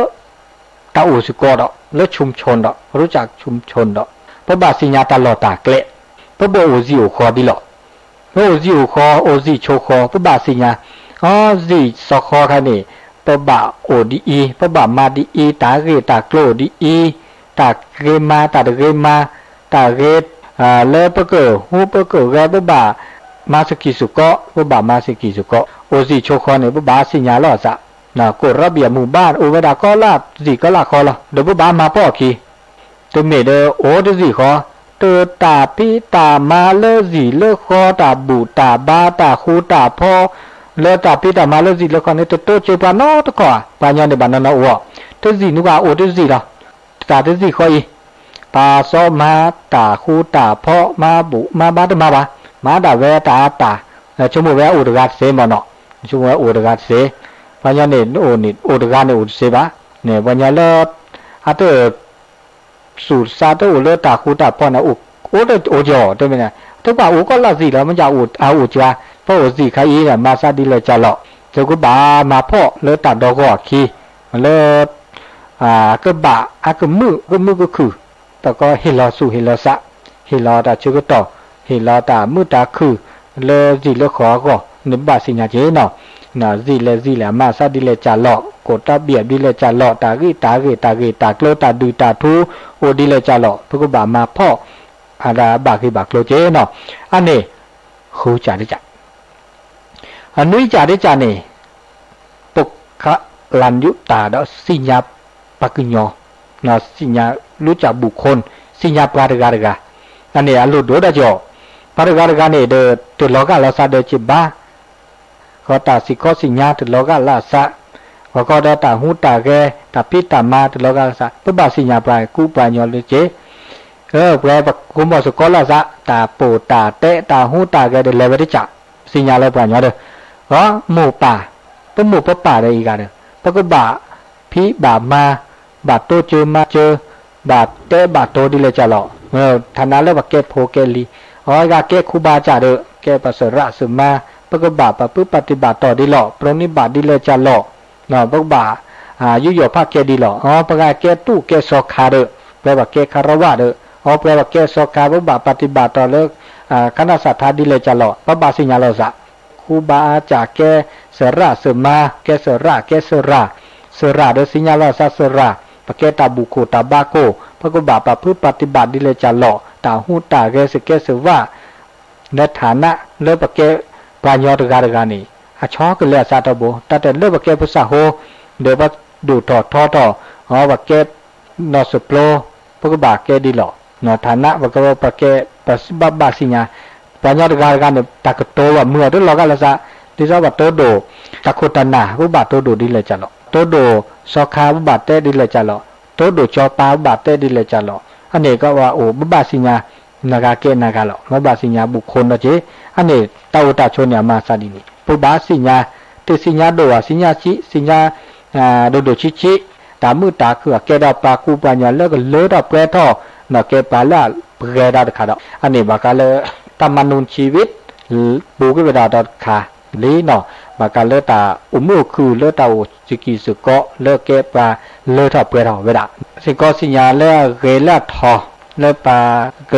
တၢ်အိၣ်စ့ၢ်ကီးဒီး လၢ ชุมชน ဒီး รู้จัก ชุมชน ဒီး ပဘၣ်သ့ၣ်ညါတၢ်လီၢ်တၢ်ကျဲ, ပဘၣ်အိၣ်စ့ၢ်အိၣ်ဃီဒ်လီၤ. ပအိၣ်စ့ၢ်အိၣ်ဃီ အိၣ်စ့ၢ်ဆိးဃီ ပဘၣ်သ့ၣ်ညါ, အိၣ်စ့ၢ်ဆိးဃီခါန့ၣ် ပဘၣ်အိၣ်ဒ်အံၤ ပဘၣ်မၤဒ်အံၤ တၢ်ဂ့ၢ်တၢ်ကျိၤအိၣ်ဒ်အံၤ, တၢ်ဂ့ၤမၤ တၢ်တဂ့ၤမၤ, တၢ်ဂ့ၤ လၢပကဟူးပကဂဲၤ ပဘၣ်မၤစ့ၢ်ကီးစ့ၢ်ကီး, ပဘၣ်မၤစ့ၢ်ကီးစ့ၢ်ကီး, အိၣ်စ့ၢ်ဆိးဃီန့ၣ် ပဘၣ်သ့ၣ်ညါလီၤအသး, ကိးရီဘံၣ်အမူၢ်ဘၣ် အိၣ်ဝဲဒၣ်ကီးလၢစ့ၢ်ကီးလၢဃီလီၤ, ဒီးပဘၣ်မၤဖီၣ်အခံ တမ့ၢ်ဒီးအိၣ်တစ့ၢ်ဃီ, တၢ်ဖံးတၢ်မၤလၢစ့ၢ်လၢဃီ တၢ်ဘူၣ်တၢ်ဘါ တၢ်ဃူတၢ်ဖိး, လၢတၢ်ဖံးတၢ်မၤလၢစ့ၢ်လၢဃီန့ၣ် တတိစၢၤပှၤနီတခီဧါ, ပှၤကညီန့ၣ်ဘၣ်နီၢ်နီၢ်အိၣ်, တစ့ၢ်နုၤကအိၣ်တစ့ၢ်လီၤ, တၢ်တစ့ၢ်ဃီအံၤ, ပာ်စီမၤတၢ်ဃူတၢ်ဖိး မၤဘူၣ်မၤဘါတမၤဘၣ်, မၤဒၣ်ဝဲတၢ်အတၢ်, ဆိကမိၣ်ဝဲအိၣ်တဂၤတသ့မ့ၢ်နီၤ, ဆိကမိၣ်ဝဲအိၣ်တဂၤတသ့, ပှၤကညီန့ၣ် အိၣ်တဂၤန့ၣ်အိၣ်တသ့ဘၣ်, ပှၤကညီလၢ အတ သူၣ်စါတအိၣ်လၢတၢ်ဃူတၢ်ဖိးန့ၣ် အိၣ်တအိၣ်ကီး တမ့ၢ်န့ၣ် တပှၤအိၣ်ကီးလၢစ့ၢ်လီၤ မ့ၢ်အအိၣ်စှၤ, ပအိၣ်စ့ၢ်ခါအံၤန့ၣ် မၤသးဒ်လဲၣ်ကၢ်လီၤ, သုကဘၣ်မၤဖီၣ်လၢတၢ်ဒီဂီၢ်အခံ, လၢ ကဘၣ်အကမုာ် ကမုာ်ကခုၣ် ပကဟ့ၣ်လီၤသူၣ်ဟ့ၣ်လီၤသး, ဟ့ၣ်လီၤတၢ်ဆၢကတီၢ်, ဟ့ၣ်လီၤတၢ်မုာ်တၢ်ခုၣ် လၢစံၣ်လၢဃီၤအဂီၢ်န့ၣ် ဘၣ်သ့ၣ်ညါက့ၤနီၤ. စံၣ်လဲၤစံၣ်လဲၤအမၤအသးဒ်လဲၣ်ကၢ်လီၤ, ကိၣ်တၢ်ဘံၣ်ဒ်လဲၣ်ကၢ်လီၤ, တၢ်ဂံၢ်တၢ်ဂ့ၤ တၢ်ဂ့ၢ်တၢ်ကျိၤ တၢ်ဒုၣ်တၢ်ထူ အိၣ်ဒ်လဲၣ်ကၢ်လီၤ, ပကဘၣ်မၤဖီၣ် အဒၣ်ဘၣ်ဂ့ၢ်ဘၣ်ကျိၤက့ၤနီၤ. အန့ၣ် ဃုကၢ်တကၢ် အနွံကၢ်တကၢ်န့ၣ် ပကလၢယုၢ်တၢ်ဒီးသ့ၣ်ညါပှၤကညီ, သ့ၣ်ညါလူၤကၢ်ဘူးခိၣ်, သ့ၣ်ညါပှၤတဂၤတဂၤ, အန့ၣ်အလိၣ်ဒိၣ်ဒီးကီး, ပှၤတဂၤတဂၤန့ၣ်ဒီး တလီၤဂာ်လီၤသးဒီးက့ၤဘၣ် ဃီတၢ်သံၣ်ခီသ့ၣ်ညါတလီၤဂာ်လၢအသး, ဃီဃီဒီးတၢ်ဟူးတၢ်ဂဲၤ တၢ်ဖံးတၢ်မၤတလီၤဂာ်လၢအသး, ပဘၣ်သ့ၣ်ညါပှၤကူပှၤကညီလၢက့ၤ ပှၤကိးမီၤစ့ၢ်ကီးလၢအသး, တၢ်ပိာ်တၢ်တဲ တၢ်ဟူးတၢ်ဂဲၤဒီးလဲၤဝဲတကၢ်, သ့ၣ်ညါလၢပှၤကညီဒီး, အမိၢ်ပၢ်, ပမိၢ်ပပၢ်ဒီးအံၤဂၤဒီး, ပကဘၣ်ဖံးဘၣ်မၤ, ဘၣ်တိစၢၤမၤစၢၤ, ဘၣ်တဲဘၣ်တိဒ်လဲၣ်ကၢ်လီၤ, ထးနးလၢပှၤကဲဖိကဲလံၤ, အဂၤကဲခူဘၣ်ကၢ်ဒီး ကဲပှၤစရၣ်စၢမၤ, ပကဘၣ်ပာ်ဖုၣ်ပာ်တံၢ်ဘၣ်တီၢ်ဒ်လီၤ, ပြိးန့ၢ်ဘၣ်ဒ်လဲၣ်ကၢ်လီၤ ပကဘၣ် ယူးယီၣ်ဖးကဲဒ်လီၤ, ပှၤဂၤကဲတူၢ်ကဲစီၤခါဒီး, ပှၤပှၤကဲခါရဝၣ်ဒီး, ပှၤပှၤကဲစီၤခါ ပကဘၣ်ပာ်တံၢ်ဘၣ်တီၢ်လၢ ခါနၢ်စးထါဒ်လဲၣ်ကၢ်လီၤ, ပဘၣ်သ့ၣ်ညါလီၤသး, ခူဘၣ်အါကၢ်ကဲစရၣ်စၢမၤ, ကဲစရၣ် ကဲစရၣ်, စရၣ်ဒီးသ့ၣ်ညါလီၤသးစရၣ်, ပကဲတၢ်ဘူၣ်ခိၣ်တၢ်ဘါခိၣ် ပကဘၣ်ပာ်ဖုၣ်ပာ်တံၢ်ဘၣ်ဒ်လဲၣ်ကၢ်လီၤ, တၢ်ဟူးတၢ်ဂဲၤစကဲစဝၣ် လၢထးနးလၢပကဲပှၤကညီတဂၤတဂၤန့ၣ် အဆီကလဲၤအသးထီဘိ, တၢ်တဲလၢပကဲဖိသၣ်ဃိ, ဒီးပဒိၣ်ထီၣ်ထီထီၣ်, ပကဲနီၢ်စၢဖျိ, ပကဘၣ်ကဲဒ်လီၤ, ထးနး ပကပကဲ ပဘၣ်ဘၣ်သ့ၣ်ညါ, ပှၤကညီတဂၤတဂၤန့ၣ် တၢ်ကတိၤဘၣ်မုာ်အီၤတလီၤဂာ်လၢသး, ဒ်သိးပှၤတိဒိၣ်, တၢ်ခိၣ်တၢ်နၢ် ပဘၣ်တိဒိၣ်ဒ်လဲၣ်ကၢ်လီၤ, တိဒိၣ်စီၤခါ ပဘၣ်တဲဒ်လဲၣ်ကၢ်လီၤ, တိဒိၣ်စီၤပၤ ပဘၣ်တဲဒ်လဲၣ်ကၢ်လီၤ, အန့ၣ်ကဘၣ်အိၣ် ပဘၣ်သ့ၣ်ညါ နဂၤကဲနဂၤလီၤ, ပဘၣ်သ့ၣ်ညါဘူးခိၣ်နီၢ်က့ၤ, အန့ၣ်တၢ်အိၣ်တၢ်ဆိးန့ၣ် အမၤသးဒ်န့ၣ်, ပဘၣ်သ့ၣ်ညါ, တသ့ၣ်ညါဒိၣ်ဘၣ် သ့ၣ်ညါဆံး သ့ၣ်ညါ ဒိၣ်ဒိၣ်ဆံးဆံး, တၢ်မုာ်တၢ်ခုၣ်အကဲဒီးပှၤကူပှၤကညီလၢကလၢထီၣ်ပှဲၤထီၣ်, နီၢ်ကဲပှၤလၢအပှဲၤဒၣ်တခါဒီး အန့ၣ်ဘၣ်ဃးလၢ တၢ်မၤနူၤဆံးဝံၤ ပူၤကွံာ်ဝဲဒၣ်ဒီးတခါလံနီၤ, ဘၣ်ဃးလၢတၢ်အိၣ်မုာ်အိၣ်ခုၣ်လၢတၢ်အိၣ်စကံၢ်စကီးလၢကဲပှၤလၢထီၣ်ပှဲၤထီၣ်ဝဲဒၣ်, စ့ၢ်ကီးသ့ၣ်ညါလၢအဂ့ၤလၢအထီလၢပှၤက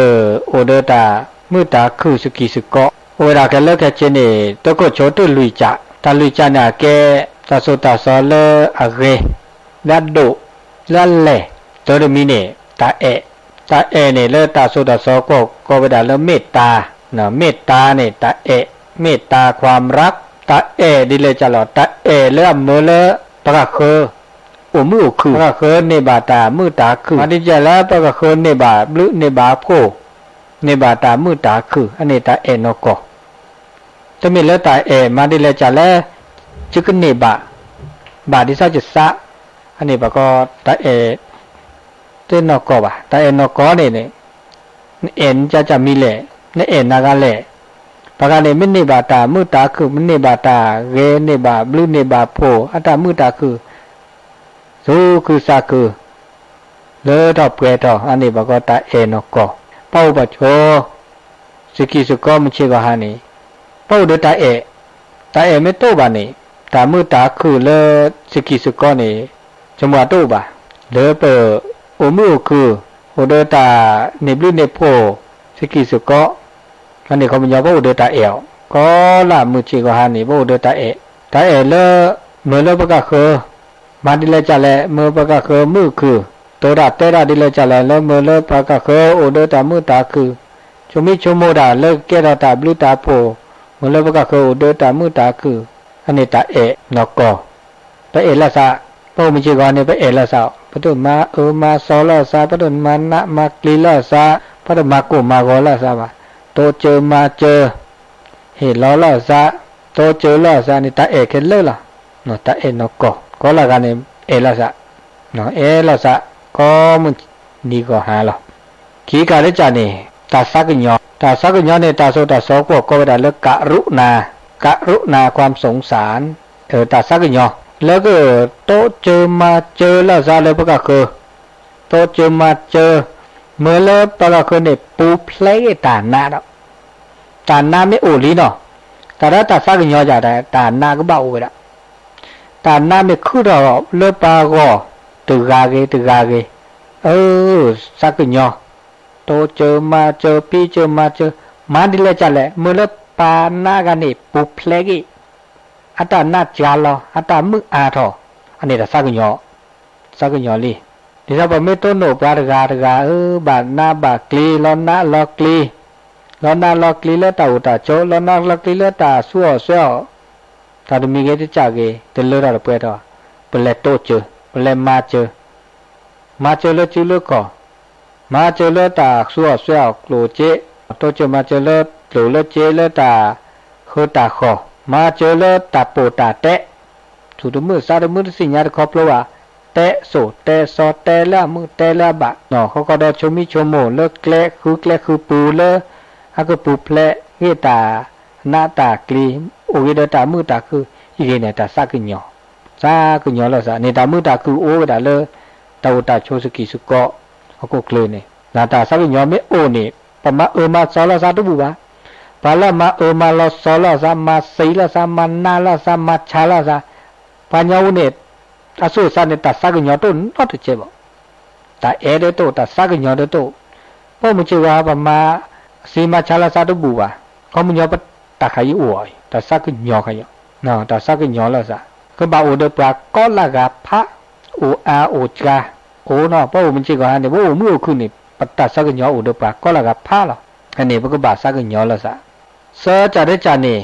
အိၣ်ဒီးတၢ်မုာ်တၢ်ခုၣ်စကံၢ်စကီး, အိၣ်ဝဲဒၣ်ခဲလၢာ်ခဲဆ့န့ၣ် တခိၣ်ဆိတၢ်လွံၢ်ကၠး, တၢ်လွံၢ်ကၠးန့ၣ်အကဲ တၢ်သိၣ်တၢ်သီလၢအဂ့ၤ, လၢအဒိၣ်, လၢအလဲၢ်, တၢ်တမံၤန့ၣ် တၢ်အဲၣ်, တၢ်အဲၣ်န့ၣ်လၢတၢ်သိၣ်တၢ်သီကွီၢ်ကိးဝဲဒၣ်လၢမ့ၢ်တၢ်, မ့ၢ်တၢ်န့ၣ် တၢ်အဲၣ်, မ့ၢ်တၢ်ခွါမရၢ်, တၢ်အဲၣ်ဒ်လဲၣ်ကၢ်လီၤ, တၢ်အဲၣ်လၢအမၢလၢ ပှၤဂၤဃၢ အိၣ်မုာ်အိၣ်ခုၣ်, ပှၤဂၤဃၢန့ၢ်ဘၣ်တၢ်မုာ်တၢ်ခုၣ်, မၤဒ်လဲၣ်လၢပှၤဂၤဃၢန့ၢ်ဘၣ်ဘျုးန့ၢ်ဘၣ်ဖှိၣ်, န့ၢ်ဘၣ်တၢ်မုာ်တၢ်ခုၣ်, အန့ၣ်တၢ်အဲၣ်နီၢ်ကီၢ်, တမ့ၢ်လၢတၢ်အဲၣ်မၤဒ်လဲၣ်ကၢ်လၢ ယကန့ၢ်ဘၣ်, ဘၣ်ဒ်သိးယသး, အန့ၣ်ဘၣ်ကီး တၢ်အဲၣ် တနီၢ်ကီၢ်ဘၣ်, တၢ်အဲၣ်နီၢ်ကီၢ်န့ၣ်န့ၣ်, နအဲၣ်နကၢ်ကၢ်မံၤလဲၣ်, နအဲၣ်နဂၤလဲၣ်, ပှၤဂၤန့ၣ် မ့ၢ်န့ၢ်ဘၣ်တၢ်မုာ်တၢ်ခုၣ်, မ့ၢ်န့ၢ်ဘၣ်တၢ်ဂ့ၤ န့ၢ်ဘၣ်ဘျုး န့ၢ်ဘၣ်ဖှိၣ် အတၢ်မုာ်တၢ်ခုၣ် သူၣ်ခုသးခု, လၢထီၣ်ပှဲၤထီၣ်, အန့ၣ်ဘၣ်ကီးတၢ်အဲၣ်နီၢ်ကီၢ်, ပအိၣ်ပဆိး စကံၢ်စကီးမုၢ်ဆ့ၣ်ဂီၤဟါန့ၣ်, ပအိၣ်ဒီးတၢ်အဲၣ်, တၢ်အဲၣ်မ့ၢ်တအိၣ်ဘၣ်န့ၣ်, တၢ်မုာ်တၢ်ခုၣ်လၢစကံၢ်စကီးန့ၣ်, ဆိကမိၣ်တအိၣ်ဘၣ်, လၢပအိၣ်မုာ်အိၣ်ခုၣ်, အိၣ်ဒီးတၢ်န့ၢ်ဘျုးန့ၢ်ဖှိၣ်, စကံၢ်စကီး, အန့ၣ်ခီပညီပအိၣ်ဒီးတၢ်အဲၣ်အီၤ, ကီးလၢမုၢ်ဆ့ၣ်ဂီၤဟါန့ၣ် ပအိၣ်ဒီးတၢ်အဲၣ်, တၢ်အဲၣ်လၢ မ့ၢ်လၢပှၤဂၤဃၢ မၤဒ်လဲၣ်ကၢ်လဲၣ်, မ့ၢ်ပှၤဂၤဃၢမုာ်ခုၣ်, တိၤတၢ်တဲတၢ်ဒ်လဲၣ်ကၢ်လဲၣ်, လၢမ့ၢ်လၢပှၤဂၤဃၢအိၣ်ဒီးတၢ်မုာ်တၢ်ခုၣ်, ဆိမိၣ်ဆိကမိၣ်တၢ်လၢကကဲထီၣ်တၢ်ဘျုးတၢ်ဖှိၣ်, မ့ၢ်လၢပှၤဂၤဃၢအိၣ်ဒီးတၢ်မုာ်တၢ်ခုၣ်, အန့ၣ်တၢ်အဲၣ်နီၢ်ကီၢ်, ပအဲၣ်လၢသး, ပအိၣ်မုၢ်ဆ့ၣ်ဂီၤန့ၣ် ပအဲၣ်လၢသး, ပတမၤအၢမၤသီလၢသး, ပတမၤနးမၤကျံၤလၢသး, ပတမၤကိၢ်မၤဂီၤလၢသးဘၣ်, တိစၢၤမၤစၢၤ ဟ့ၣ်လီၤလၢသး, တိစၢၤလၢသးန့ၣ် တၢ်အဲၣ်ခဲလၢာ်လီၤ. တၢ်အဲၣ်နီၢ်ကီၢ်, ကိးလၢဂၤန့ၣ် အဲၣ်လၢသး, အဲၣ်လၢသး, ကိးမုၢ်နံၤဂီၤဟါလီၤ. ခံကၤလၢကၢ်န့ၣ် တၢ်သးကညီၤ, တၢ်သးကညီၤန့ၣ် တၢ်သိၣ်တၢ်သီကွီၢ်ကိးဝဲဒၣ်လၢ ကရုဏာ, ကရုဏာ ความสงสาร, တၢ်သးကညီၤ, လၢကတိစၢၤမၤစၢၤလၢသးလၢပှၤဂၤဃၢ တိစၢၤမၤစၢၤ, မ့ၢ်လၢပှၤဂၤဃၢန့ၣ် ပူၤဖျဲးတၢ်နးဒီး, တၢ်နးမ့ၢ်အိၣ်လံနီၤ, တၢ်ဒီးတၢ်သးကညီၤယၤ တၢ်နးကဘၣ်အိၣ်ဝဲဒၣ်, တၢ်နးမ့ၢ်ခုထီၣ်လၢပှၤဂီၢ် တဂၤဂ့ၤတဂၤဂ့ၤ, အၢ သးကညီၤ, တိစၢၤမၤစၢၤ ပံစၢၤမၤစၢၤ, မၤဒ်လဲၣ်ကလဲၣ် မ့ၢ်လၢပှၤနးဂၤန့ၣ် ပူၤဖျဲးက့ၤ အတၢ်နးစှၤလီၤ အတၢ်မုာ်အါထီၣ်, အန့ၣ်တၢ်သးကညီၤ, သးကညီၤလံ. ဒ်သိးပမ့ၢ်တိၢ်နီၣ်ပှၤတဂၤတဂၤဧၢ ဘၣ်နးဘၣ်ကျံ လီနးလီကျံ, လီနးလီကျံလၢတၢ်အိၣ်တၢ်ဆိး လီနးလီကျံလၢတၢ်ဆူးအီၣ်ဆှဲအီၣ်, တၢ်တမံၤဂ့ၤတကးဂ့ၤ တလၢထီၣ်တပှဲၤထီၣ်, ပလဲၤတိစၢၤ ပလဲၤမၤစၢၤ မၤစၢၤလၢစုလၢကီၢ်, မၤစၢၤလၢတၢ်ဆူးအီၣ်ဆှဲအီၣ်ကျိၣ်စ့, တိစၢၤမၤစၢၤလၢကျိၣ်လၢစ့လၢတၢ်ဃုတၢ်ဃီၣ်, မၤစၢၤလၢတၢ်ပိာ်တၢ်တဲ, သူၣ်တမုာ်သးတမုာ်တသ့ၣ်ညါတခီဖျိဘၣ်, တဲစိာ်တဲစီတဲလၢအမုာ်တဲလၢအဘၣ်, ဃီဃီဒီးဆိမိၣ်ဆိကမိၣ်လၢကျဲဃုကျဲဃုပူၤလၢ အကပူၤဖျဲးဂ့ၤတၢ် နးတၢ်ကျံ, အိၣ်ဂ့ၤဒီးတၢ်မုာ်တၢ်ခုၣ်, အံၤဂ့ၤန့ၣ် တၢ်သးကညီၤ, သးကညီၤလီၤသးန့ၣ် တၢ်မုာ်တၢ်ခုၣ်အိၣ်ဝဲဒၣ်လၢ တၢ်အိၣ်တၢ်ဆိးစကံးစကီး အခိၣ်ကျၢၢ်န့ၣ်, တၢ်သးကညီၤမ့ၢ်အိၣ်န့ၣ် ပမၤအၢမၤသီလီၤသးတဘူၣ်ဘၣ်. ပှၤလၢမၤအၢမၤလီၤသီလီၤသး မၤသံလီၤသး မၤနးလီၤသး မၤဆါလီၤသး, ပှၤညီအူန့ၣ် အသူၣ်အသးန့ၣ် တၢ်သးကညီၤတအိၣ်နီတစဲးဘၣ်. တၢ်အဲၣ်ဒၣ်တအိၣ် တၢ်သးကညီၤဒၣ်တအိၣ်, ပအိၣ်မုၢ်ဆ့ၣ်ဂီၤ ပမၤသံမၤဆါလီၤသးတဘူၣ်ဘၣ်. ခီပညီပတၢ်ခါအံၤအိၣ်အီၤ တၢ်သးကညီၤခါအံၤ, တၢ်သးကညီၤလီၤသး, ကဘၣ်အိၣ်ဒီးပှၤကိးလၢဂၤဖး, အိၣ်အါအိၣ်စှၤ, အိၣ်နီၤ ပအိၣ်မုၢ်ဆ့ၣ်ဂီၤဟါန့ၣ် ပအိၣ်မုၢ်အိၣ်ခုၣ်န့ၣ် ပတၢ်သးကညီၤအိၣ်ဒီးပှၤကိးလၢဂၤဖးလီၤ. အန့ၣ် ပကဘၣ်သးကညီၤလီၤသး သၢကၢ်တကၢ်န့ၣ်,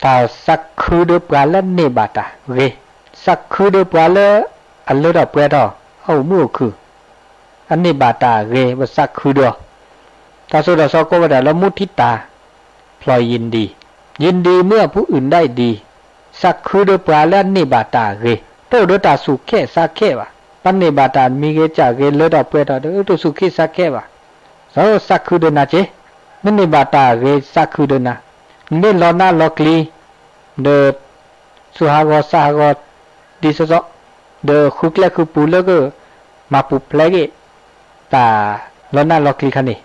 တၢ်သးခုဒီးပှၤလၢန့ၢ်ဘၣ်တၢ်ဂ့ၤ, သးခုဒီးပှၤလၢ အလၢထီၣ်ပှဲၤထီၣ် အအိၣ်မုၢ်အိၣ်ခုၣ်, အန့ၢ်ဘၣ်တၢ်ဂ့ၤ ပသးခုဒီး, တၢ်သိၣ်တၢ်သီကိးဝဲဒၣ်လၢ မူထံတၢ် ဖျီယံဒံ, ယံဒံမုၢ်အဖုအုၣ်ဒၣ်ဒံ, သးခုဒီးပှၤလၢအန့ၢ်ဘၣ်တၢ်ဂ့ၤ, တအိၣ်ဒီးတၢ်သူၣ်ခဲသးခဲဘၣ်, ပန့ၢ်ဘၣ်တၢ်မံၤဂ့ၤကၢ်ဂ့ၤလၢထီၣ်ပှဲၤထီၣ်ဒီး တသူၣ်ခဲသးခဲဘၣ်, သးခုဒီးနၤက့ၤ, နန့ၢ်ဘၣ်တၢ်ဂ့ၤသးခုဒီးနၤ, နမ့ၢ်လီၤနးလီၤကျံ ဒီး သူၣ်ဟးဂီၤသးဟးဂီၤ ဒ်သိးသိး, ဒီးဃုကျဲဃုပူၤလၢက မၤပူၤဖျဲးက့ၤ တၢ်လီၤနးလီၤကျံခါန့ၣ်,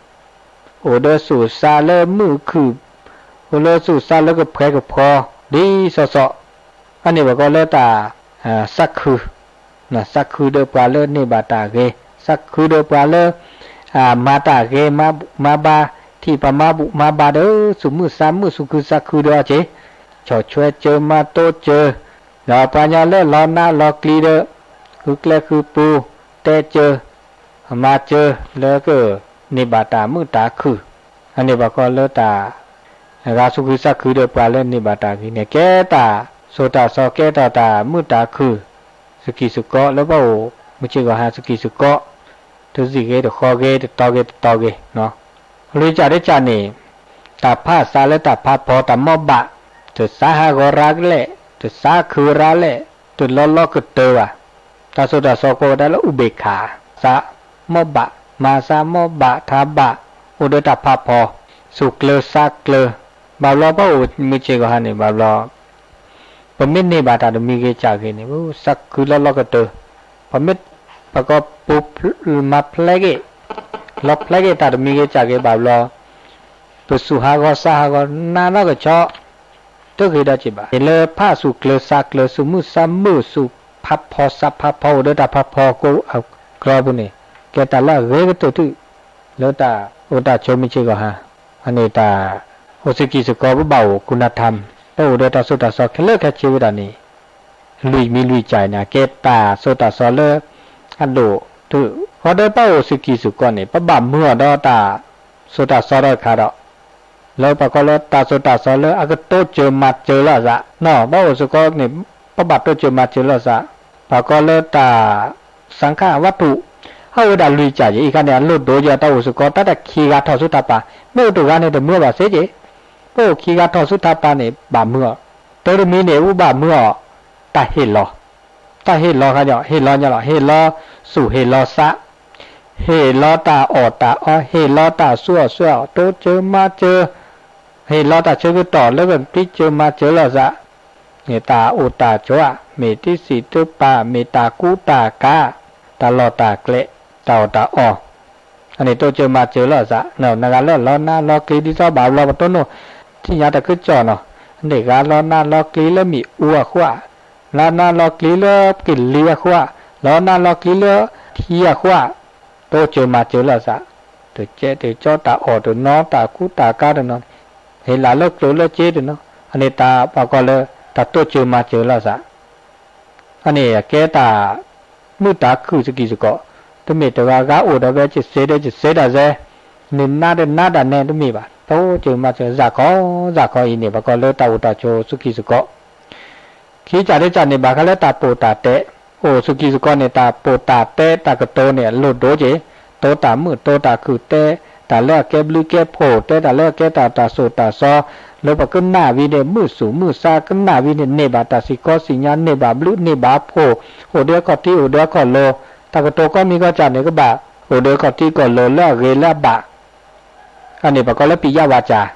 အိၣ်ဒီးသူၣ်စးလၢမုာ်ခုၣ်, အိၣ်လၢသူၣ်စးလၢကဖှဲကဖှီ ဒ်သိးသိး, အန့ၣ်ဘၣ်ကီးလၢတၢ် သးခု သးခုဒီးပှၤလၢန့ၢ်ဘၣ်တၢ်ဂ့ၤ, သးခုဒီးပှၤလၢ မၤတၢ်ဂ့ၤမၤဘူၣ်မၤဘါ, ထံၣ်ပှၤမၤဘူၣ်မၤဘါဒီး သူၣ်မုာ်သးမုာ်သူၣ်ခုသးခုဒီးအီၤက့ၤ, ဆီၣ်ထွဲစၢၤမၤတိစၢၤ, ဒီးပှၤညီလၢလီၤနးလီၤကျံဒီး ဃုကျဲဃုပူၤ, တဲစၢၤ, မၤစၢၤလၢက န့ၢ်ဘၣ်တၢ်မုာ်တၢ်ခုၣ်, အန့ၣ်ဘၣ်ကီးလၢတၢ် ဂၤသူၣ်ခုသးခုဒီးပှၤလၢန့ၢ်ဘၣ်တၢ်ဂ့ၤန့ၣ် ကဲတၢ်သိၣ်တၢ်သီကဲထီၣ်တၢ်မုာ်တၢ်ခုၣ် စကံးစကီးလၢပအိၣ်မုၢ်ဆ့ၣ်ဂီၤဟါစကံးစကီး, တစံၣ်ဂ့ၤတဃီဂ့ၤ တတီၤဂ့ၤတတီၤဂ့ၤ, လွံၢ်ကၢ်တကၢ်န့ၣ်, တၢ်ဖးသးလၢတၢ်ဖးဖီတၢ်မီၢ်ဘၣ်, တသးဟးဂီၤရၤကလဲာ်, တသးခုရၤလဲာ်, တလီၤလီၤကတၢၢ်ဘၣ်, တၢ်သိၣ်တၢ်သီကိးဝဲဒၣ်လၢ ဥပက္ခာ, သးမီၢ်ဘၣ်, မၤသးမီၢ်ဘၣ်ထးဘၣ်, အိၣ်ဒီးတၢ်ဖးဖီ, သူၣ်ကျၢၤသးကျၢၤ, ဘၣ်ဘျီပအိၣ်မုၢ်ဆ့ၣ်ဂီၤဟါန့ၣ် ဘၣ်ဘျီ ပမ့ၢ်န့ၢ်ဘၣ်တၢ်တမံၤဂ့ၤကၢ်ဂ့ၤန့ၣ် သးခုလီၤလီၤကတၢၢ်, ပမ့ၢ် ပကပူၤ မၤဖျဲးက့ၤ လီၤဖျဲးက့ၤတၢ်တမံၤဂ့ၤကၢ်ဂ့ၤဘၣ်ဘျီ, ပသူၣ်ဟးဂီၤသးဟးဂီၤနးနီၢ်ကဆီ တဂ့ၤဒီးက့ၤဘၣ်. မ့ၢ်လၢဖးသူၣ်ကျၢၤသးကျၢၤ သူၣ်မုာ်သးမုာ် သူၣ်ဖးဖီသးဖးဖီ အိၣ်ဒီးတၢ်ဖးဖီကိးအကျါပူၤန့ၣ် ကဲတၢ်လၢအဂ့ၤကတၢၢ်ထူၣ် လၢတၢ်အိၣ်တၢ်ဆိးမုၢ်ဆ့ၣ်ဂီၤဟါ, အန့ၣ်တၢ်အိၣ်စကံးစကီး ပဘၣ်အိၣ် คุณธรรม ပအိၣ်ဒီးတၢ်သိၣ်တၢ်သီခဲလၢာ်ခဲဆ့ဝဲဒၣ်န့ၣ် လွံၢ်မံၤလွံၢ်ကၢ်န့ၣ် အကဲတၢ်သိၣ်တၢ်သီလၢအဒိၣ်ထူၣ်, ဃီဒီးပအိၣ်စကံးစကီးန့ၣ် ပဘၣ်မုာ်အီၤဒီးတၢ်သိၣ်တၢ်သီတခါဒီး လၢပှၤကိးလၢတၢ်သိၣ်တၢ်သီလၢအကတိစၢၤမၤစၢၤလီၤအသး, ပအိၣ်စကီးန့ၣ် ပဘၣ်တိစၢၤမၤစၢၤလီၤအသး, ပှၤကိးလၢတၢ် သင်္ခါရဝတ္ထု အအိၣ်ဝဲဒၣ်လွံၢ်ကၢ်က့ၤ, အံၤခါန့ၣ် အလိၣ်ဒိယၤတၢ်အိၣ်စကီး တၢ်တခံဂၤထီၣ်ဆူထးပာ်, မ့ၢ်အိၣ်တဂၤန့ၣ်တမုာ်ဘၣ်စ့ၢ်ကီး, ပအိၣ်ခံဂၤထီၣ်ဆူထးပာ်န့ၣ် ဘၣ်မုာ်အီၤ, တၢ်တမံၤန့ၣ် ပဘၣ်မုာ်အီၤ တၢ်ဟ့ၣ်လီၤ, တၢ်ဟ့ၣ်လီၤခါညီ ဟ့ၣ်လီၤညီလီၤ, ဟ့ၣ်လီၤသူၣ်ဟ့ၣ်လီၤသး ဟ့ၣ်လီၤတၢ်အီၣ်တၢ်အီ, ဟ့ၣ်လီၤတၢ်ဆူးအီၣ်ဆှဲအီၣ်, တိစၢၤမၤစၢၤ, ဟ့ၣ်လီၤတၢ်ဆၢကတီၢ်လၢကတိစၢၤမၤစၢၤလီၤအသး, မ့ၢ်တၢ်အိၣ်တၢ်ဆိး, မ့ၢ်တံစံးတပာ်, မ့ၢ်တၢ်ကူတၢ်ကၤ, တၢ်လီၢ်တၢ်ကျဲ, တၢ်အီၣ်တၢ်အီ, အန့ၣ်တိစၢၤမၤစၢၤလီၤအသး, နဂၤလၢလီၤနးလီၤကျံဒ်သိးဘၣ်ဘျီ ပတိၢ်နီၣ် ထံၣ်ညါတၢ်ကစီၣ်နီၤ, န့ၣ်ဂၤလီၤနးလီၤကျံလၢမ့ၣ်အူအဃိ, လီၤနးလီၤကျံလၢကလံၤအဃိ, လီၤနးလီၤကျံလၢထံအဃိ, တိစၢၤမၤစၢၤလိာ်သး, တကဲတကီတၢ်အီၣ်တနီၤ တၢ်ကူတၢ်ကၤတနီၤ, ဟ့ၣ်လၢ်လၢကျိၤလၢစ့တနီၤ, အန့ၣ်တၢ်ပှၤကိးလၢ တၢ်တိစၢၤမၤစၢၤလိာ်သး. အန့ၣ်ကဲတၢ်မုာ်တၢ်ခုၣ်စကံးစကီး, တမ့ၢ်တဂၤဂၤအိၣ်ဒီးဝဲကစ့ဒီးကစ့တၢ်စဲ, နနါတနါတၢ်နဲတမ့ၢ်ဘၣ်, တိစၢၤမၤစၢၤ စးခီစးခီအံၤန့ၣ် ပှၤကိးလၢတၢ်အိၣ်တၢ်ဆိးစကံးစကီး ခံကၢ်တကၢ်န့ၣ် ဘၣ်ဃးလၢတၢ်ပိာ်တၢ်တဲ, အိၣ်စကံးစကီးန့ၣ် တၢ်ပိာ်တၢ်တဲတၢ်ကတိၤန့ၣ် အလိၣ်ဒိၣ်က့ၤ, တိတၢ်မုာ်တိတၢ်ခုၣ် တဲတၢ်လၢအကဲဘျုးကဲဖှိၣ် တဲတၢ်လၢအကဲတၢ်တၢ်ဆိၣ်တၢ်စီ, လၢပှၤကနၣ်ဝံၤန့ၣ် မုာ်ဆူၣ်မုာ်ဆါ ကနၣ်ဝံၤန့ၣ် န့ၢ်ဘၣ်တၢ်စံးခီစံးညါ န့ၢ်ဘၣ်ဘျုးန့ၢ်ဘၣ်ဖှိၣ်, အိၣ်ဒီးအခီၣ်ထံးအိၣ်ဒီးအခီၣ်လိၤ, တၢ်ကတိၤကိးမံၤကိးကၢ်န့ၣ် ကဘၣ်အိၣ်ဒီးအခီၣ်ထံးခီၣ်လိၤလၢအဂ့ၤလၢအဘၣ် အန့ၣ်ပှၤကိးလၢ ပိယဝၤစၢ်,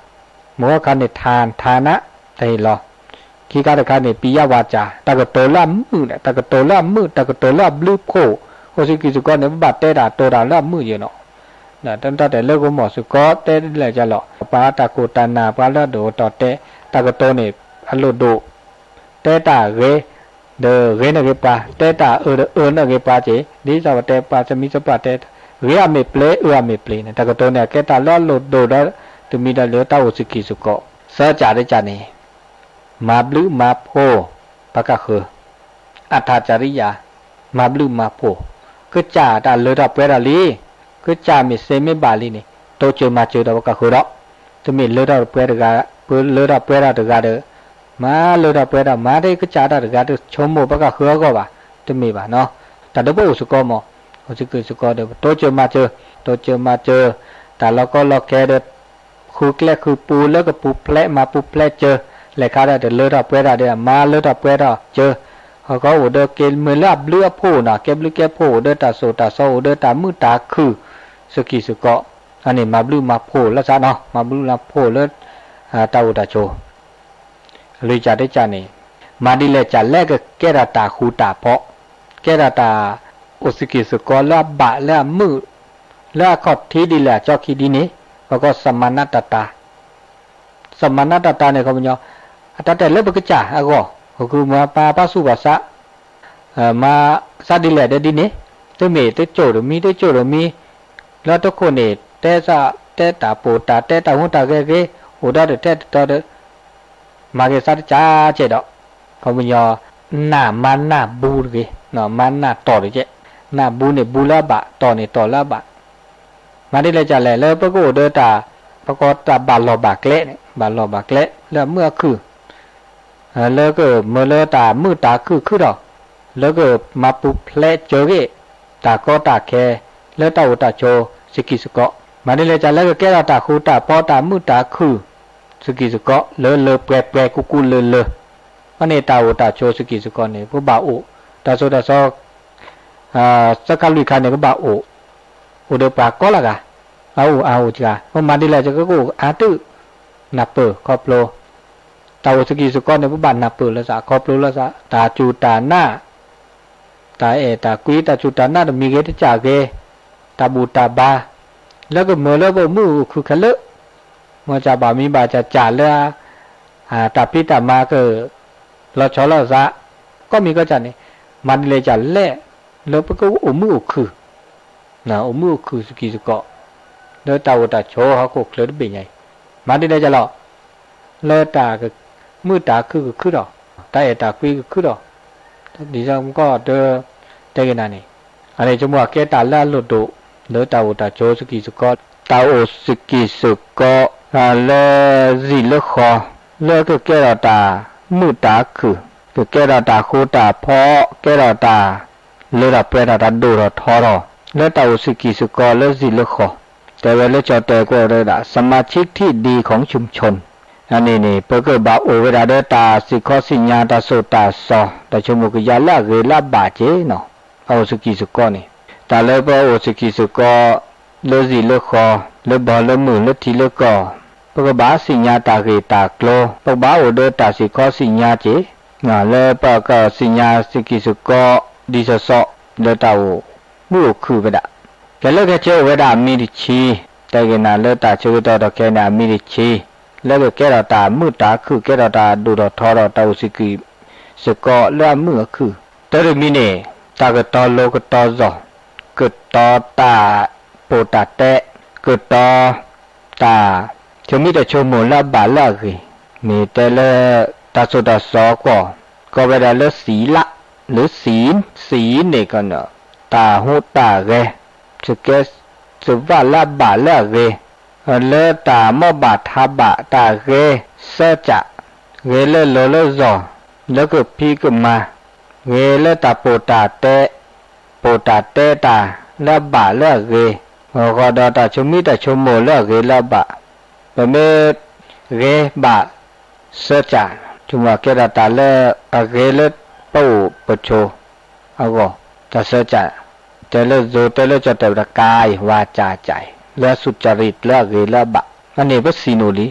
မုၢ်ဂီၤခါန့ၣ် ထါန တၢ်ဟ့ၣ်လီၤ, ခံခါတခါန့ၣ် ပိယဝၤစၢ် တၢ်ကတိၤလၢအမုာ်န့ၣ် တၢ်ကတိၤလၢအမုာ် တၢ်ကတိၤလၢအဘျုးဖှိၣ်, အိၣ်စကံးစကီးန့ၣ် ပဘၣ်တဲတၢ်တိၤတၢ်လၢအမုာ်ယဲနီၤ, တၢ်တဲလၢကမီၤစကီး တဲဒ်လဲၣ်ကလီၤ ပှၤတၢ်ခိၣ်တၢ်နၢ် ပှၤလၢအဒိၣ်အတီၤတဲ, တၢ်ကတိၤန့ၣ် အလိၣ်ဒိၣ် တဲတၢ်ဂ့ၤ ဒီးဂ့ၤန့ၢ်ဂ့ၤပှၤ, တဲတၢ်အၢဒီးအၢန့ၢ်ဂ့ၤပှၤက့ၤ, ဒ်သိးပတဲပှၤသမံသပှၢ်တဲ, ဂ့ၤအမ့ၢ်ပျ့ၤ အၢအမ့ၢ်ပျ့ၤန့ၣ် တၢ်ကတိၤန့ၣ် အကဲတၢ်လၢအလိၣ်ဒိၣ်ဒီး တမံၤဒီးလၢတၢ်အိၣ်စကံးစကီး, သၢကၢ်တကၢ်န့ၣ် မၤဘျုးမၤဖှိၣ် ပှၤကဃၢၤ, အထၢၣ်ကရံယၤ, မၤဘျုးမၤဖှိၣ်, ကစၢ်တၢ်လၢထီၣ်ပှဲၤထီၣ်လံ, ကစၢ်မ့ၢ်စ့မ့ၢ်ဘၣ်လံန့ၣ် တိစၢၤမၤစၢၤဒီးပှၤကဃၢၤဒီး, တမ့ၢ်လၢထီၣ်ပှဲၤတဂၤ, ပလၢထီၣ်ပှဲၤထီၣ်တဂၤဒီး မၤလၢထီၣ်ပှဲၤထီၣ် မၤတကစၢ်တၢ်တဂၤတဆိကမိၣ်ပှၤကဃၢၤအဂီၢ်ဘၣ်, တမ့ၢ်ဘၣ်နီၤ, တၢ်ဒ်ပအိၣ်စကီးမး, အိၣ်စကံးစကီးဒီး ပတိစၢၤမၤစၢၤ, တိစၢၤမၤစၢၤ, တၢ်လီၤကီလီၤခဲဒီး ဃုကျဲဃုပူလၢကပူၤဖျဲးမၤပူၤဖျဲးစၢၤ, လဲၤခါဒီးတလၢထီၣ်ပှဲၤထီၣ်ဒီး မၤလၢထီၣ်ပှဲၤထီၣ်စၢၤ, ဟီၣ်ကီအိၣ်ဒီးက့ၤမုာ်လၢအဘျုးအဖှိၣ်နီၤ, ကဲဘျုးကဲဖှိၣ် အိၣ်ဒီးတၢ်ဆိၣ်တၢ်စီ အိၣ်ဒီးတၢ်မုာ်တၢ်ခုၣ် စကံးစကီး, အန့ၣ်မၤဘျုးမၤဖှိၣ်လိာ်သးနီၤ, မၤဘျုးမၤဖှိၣ်လၢ တၢ်အိၣ်တၢ်ဆိး လွံၢ်ကၢ်တကၢ်န့ၣ် မၤဒ်လဲၣ်ကလဲၣ်ကကဲထီၣ်တၢ်ဃူတၢ်ဖိး, ကဲထီၣ်တၢ်အိၣ်စကံးစကီးလၢအဘၣ်လၢအမုာ်, လၢအခီၣ်ထံးဒ်လဲၣ်အကၠီခံဒ်န့ၣ်, ပှၤကိး သမၢနတတၤ, သမၢနတတၤန့ၣ် ခီပညီ အတၢ်တဲလၢပကစၢ်အဂီၢ်, ပကမၤပာ်ပှၤဆူးပှၤဆါ မၤသးဒ်လဲၣ်ဒီးဒ်န့ၣ်, တမ့ၢ်တစိၢ်တမံၤ တစိၢ်တမံၤ, လၢတခိၣ်န့ၣ် တဲစၢ် တဲတၢ်ပိာ်တၢ်တဲတၢ်ဟူတၢ်ဂဲၤဂ့ၤ, အိၣ်ဒီးတထဲတတီၤဒီး မၤဂ့ၤသးတကၢ်ကဲဒီး, ခီပညီ နၢ်မၤနၢ်ဘူတဂ့ၤ, မၤနၢ်တီၢ်တကဲ, နၢ်ဘူန့ၣ်ဘူလၢအဘၣ်, တီၢ်န့ၣ်တီၢ်လၢအဘၣ်, မၤဒ်လဲၣ်ကလဲၣ် လၢပကအိၣ်ဒီးတၢ် ပကိးတၢ်ဘၣ်လီၢ်ဘၣ်ကျဲန့ၣ် ဘၣ်လီၢ်ဘၣ်ကျဲ လၢအမုာ်အခုၣ် လၢကမၢလၢတၢ်မုာ်တၢ်ခုၣ်ခုၣ်ထီၣ်, လၢကမၤပူၤဖျဲးစၢၤဂ့ၤ တၢ်ကီတၢ်ခဲ လၢတၢ်အိၣ်တၢ်ဆိးစကံးစကီး, မၤဒ်လဲၣ်ကလဲၣ် ကကဲထီၣ်တၢ်ဃူတၢ်ဖိး တၢ်မုာ်တၢ်ခုၣ် စကံးစကီး လၢလၢပှဲၤပှဲၤ ကူကူလၢလၢ, အန့ၣ်တၢ်အိၣ်တၢ်ဆိးစကံးစကီးန့ၣ် ပဘၣ်အိၣ်, တၢ်ဆိးတၢ်စီ သၢခါလွံၢ်ခါန့ၣ် ကဘၣ်အိၣ်, အိၣ်ဒီးပှၤကိးလၢဂၤ, အအိၣ်အါအိၣ်စှၤ, ပမၤဒ်လဲၣ် ကကအိၣ်အါတုၤ နၢ်ပၢၢ်ခီဖျိ, တၢ်အိၣ်စကံးစကီးန့ၣ် ပဘၣ်နၢ်ပၢၢ်လိာ်သး ခီဖျိလိာ်သး တၢ်စူၢ်တၢ်နာ်, တၢ်အဲၣ်တၢ်ကွံ တၢ်စူၢ်တၢ်နာ်တမံၤဂ့ၤ တကၢ်ဂ့ၤ, တၢ်ဘူၣ်တၢ်ဘါ, လၢကမၢလၢပအိၣ်မုာ်အိၣ်ခုၣ်ခဲလၢာ်, မ့ၢ်ကဘၣ်မံဘၣ်ကကၢ်လၢ တၢ်ဖံးတၢ်မၤက လီၤဆီလိာ်သး, ကိးမံၤကိးကၢ်န့ၣ်, မၤဒ်လဲၣ်ကလဲၣ် လၢပကအိၣ်မုာ်အိၣ်ခုၣ်, အိၣ်မုာ်အိၣ်ခုၣ်စကံးစကီး, လၢတၢ်အိၣ်တၢ်ဆိးဟီၣ်ခိၣ်ချၢတဘ့ၣ်ညါအံၤ, မၤဒ်လဲၣ်ကလဲၣ် လၢတၢ်မုာ်တၢ်ခုၣ်ကခုၣ်ဒီး, တၢ်အဲၣ်တၢ်ကွံကခုၣ်ဒီး, ဒ်သိးကီၢ်တ တဲက့ၤနၤန့ၣ်, အန့ၣ်ဆိကမိၣ်အကဲတၢ်လၢအလိၣ်ဒိၣ် လၢတၢ်အိၣ်တၢ်ဆိးစကံးစကီး, တၢ်အိၣ်စကံးစကီး လၢစံာ်လၢဃီ, လၢကကဲထီၣ်တၢ်မုာ်တၢ်ခုၣ်, ကကဲထီၣ်တၢ်ဃူတၢ်ဖိး, ကဲထီၣ်တၢ် လၢတၢ်ပှဲၤထီၣ်တၢ်ဒိၣ်ထီၣ်ထီထီၣ်, လၢတၢ်အိၣ်စကံးစကီးလၢစံာ်လၢဃီ, တဲဝဲလၢကၠီတဲာ်ကွဲးဝဲဒၣ် စမၤဆံထံၣ်ဒံၣ်ခီၣ်ဆူၣ်ဆူၣ်, အန့ၣ်န့ၣ် ပကဘၣ်အိၣ်ဝဲဒၣ်ဒီးတၢ်စံးခီစံးညါ တၢ်စိၢ်တၢ်စီ တၢ်ဆိကမိၣ်ကယၤလၢအဂ့ၤလၢအဘၣ်က့ၤနီၤ, အအိၣ်စကံးစကီးန့ၣ်, တၢ်လၢပအိၣ်စကံးစကီး လၢစံာ်လၢဃီ, လၢဘီလၢမုၢ် လၢထံလၢကီၢ်, ပကဘၣ်သ့ၣ်ညါတၢ်ဂ့ၢ်တၢ်ကျိၤ, ပကဘၣ်အိၣ်ဒီးတၢ်စံးခီစံးညါက့ၤ, လၢပကသ့ၣ်ညါစကံးစကီး ဒ်သိးသိး လၢတၢ်အိၣ်မုာ်အိၣ်ခုၣ်ဝဲဒၣ်, ခဲလၢာ်ခဲဆ့အိၣ်ဝဲဒၣ်အမံၤတဆံ, တဲက့ၤနၤလၢတၢ်ဆၢကတီၢ်ဒီးခဲန့ၣ် အမံၤတဆံ, လၢကကဲထီၣ်တၢ်မုာ်တၢ်ခုၣ် ကဲထီၣ်တၢ်ဒိၣ်ထီၣ်ထီထီၣ် တၢ်အိၣ်စကံးစကီးလၢအမုာ်အခုၣ်, တၢ်တမံၤန့ၣ် တၢ်ကတီၤလိၤကတီၤစီၤ, ကတီၤတၢ်ပိာ်တၢ်တဲ, ကတီၤတၢ်ဆိမိၣ်တၢ်ဆိကမိၣ်လၢအဘၣ်လၢအဂ့ၤ, မ့ၢ်တဲလၢတၢ်သိၣ်တၢ်သီအဂီၢ်, ကီဝဲဒၣ်လၢသံလၢ, လၢသံ, သံန့ၣ်ကီး, တၢ်ဟူးတၢ်ဂဲၤ, စကဲစဝးလၢအဘၣ်လၢအဂ့ၤ, လၢတၢ်မိၣ်ဘၣ်ထါဘၣ်တၢ်ဂ့ၤစၢကၠး, ဂ့ၤလၢလိၤလၢလီၢ်, လၢကဖံးကမၤ, ဂ့ၤလၢတၢ်ပိာ်တၢ်တဲ, ပိာ်တၢ်တဲတၢ်လၢအဘၣ်လၢအဂ့ၤ, အဃိဒီးတၢ်ဆိမိၣ်တၢ်ဆိကမိၣ်လၢအဂ့ၤလၢအဘၣ်, ပမ့ၢ်ဂ့ၤဘၣ်စၢကၠး, ဆိကမိၣ်ကဲထီၣ်တၢ်လၢအဂ့ၤလၢပအိၣ်ပဆိးအဂီၢ်, တၢ်စၢကၠး, တဲလၢယိၤတဲလၢကၠီၣ်တဲာ်ပတကါအံၤ ဝါကၠးကၠးအံၤ လၢအစူၣ်ကၠၣ်ရံၣ်လၢအဂ့ၤလၢအဘၣ်, အန့ၣ်ပစံးနအိၣ်လံ,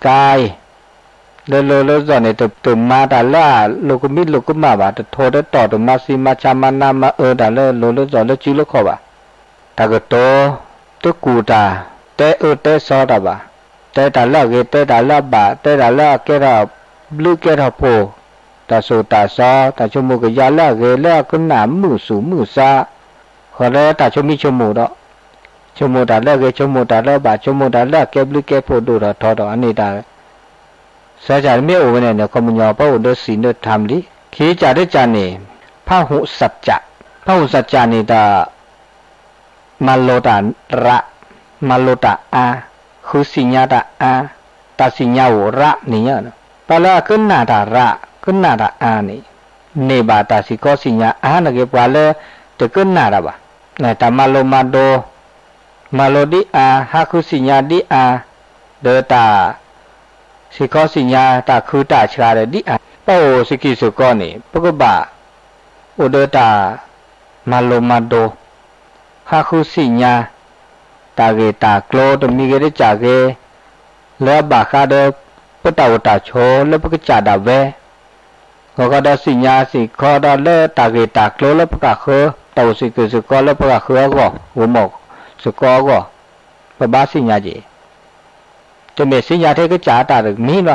ကါအံၤ လၢလိၤလၢလီၢ်န့ၣ် တမၤတၢ်လၢအလိၤကမံလိၤကမၣ်ဘၣ်, တထိးတတီၢ် တမၤသံမၤဆါမၤနးမၤအၢတၢ်လၢလိၤလၢလီၢ်လၢစုလၢခီၣ်ဘၣ်. တၢ်ကတိၤ, တကူၣ်တၢ်, တဲအၢတဲသီတၢ်ဘၣ်, တဲတၢ်လၢအဂ့ၤ တဲတၢ်လၢအဘၣ် တဲတၢ်လၢအကဲထီၣ်ဘျုးကဲထီၣ်ဖှိၣ်, တၢ်သိၣ်တၢ်သီ တၢ်ဆိကမိၣ်ကယၤလၢအဂ့ၤ လၢအကနၣ်မုာ်သူၣ်မုာ်သး, ဃီလၢတၢ်ဆိမိၣ်ဆိကမိၣ်ဒီး ဆိကမိၣ်တၢ်လၢအဂ့ၤ ဆိကမိၣ်တၢ်လၢအဘၣ် ဆိကမိၣ်တၢ်လၢအကဲဘျုးကဲဖှိၣ်ဒိၣ်ထီၣ်ထီထီၣ် အန့ၣ်တၢ် စၢကၠးတမ့ၢ်အိၣ်ဝဲန့ၣ်န့ၣ် ခီပညီပအိၣ်ဒီးစံးဒီးထါမလံ. ခံကၠးတကၠးန့ၣ် ဖးဟူးစၢကၠး, ဖးဟူးစၢကၠးန့ၣ်တၢ် မၤလိတၢ်ရး, မၤလိတၢ်အါ, ဃုသ့ၣ်ညါတၢ်အါ, တၢ်သ့ၣ်ညါအိၣ်ရးန့ၣ်ညါ, ပှၤလၢအကနၣ်တၢ်ရး ကနၣ်တၢ်အါန့ၣ် န့ၢ်ဘၣ်တၢ်စ့ၢ်ကီးသ့ၣ်ညါအါန့ၣ်က့ၤ ပှၤလၢတကနၣ်တၢ်ဘၣ်, တၢ်မၤလိမၤဒိ မၤလိဒ်အါ ဟးဃုသ့ၣ်ညါဒ်အါ, ဒီးတၢ် စ့ၢ်ကီးသ့ၣ်ညါတၢ်ခုတၢ်ဆှးဒီးဒ်အါ, ပအိၣ်စကံၢ်စ့ၢ်ကီးန့ၣ် ပကဘၣ် အိၣ်ဒီးတၢ်မၤလိမၤဒိ ဟးဃုသ့ၣ်ညါ တၢ်ဂ့ၢ်တၢ်ကျိၤတမံၤဂ့ၤတကၠးဂ့ၤ, လၢအဘၣ်ဃးဒီး ပတၢ်အိၣ်တၢ်ဆိးလၢပကစၢ်ဒၣ်ဝဲ, ဂီၤဃီဒီးသ့ၣ်ညါစ့ၢ်ကီးဒီးလၢတၢ်ဂ့ၢ်တၢ်ကျိၤလၢပကဃၢ တၢ်အိၣ်စ့ၢ်ကီးစ့ၢ်ကီးလၢပကဃၢအဂီၢ် ဂီၢ်မီၢ်စ့ၢ်ကီးအဂီၢ်, ပဘၣ်သ့ၣ်ညါက့ၤ တမ့ၢ်သ့ၣ်ညါထဲကစၢ်တၢ်တမံၤလီ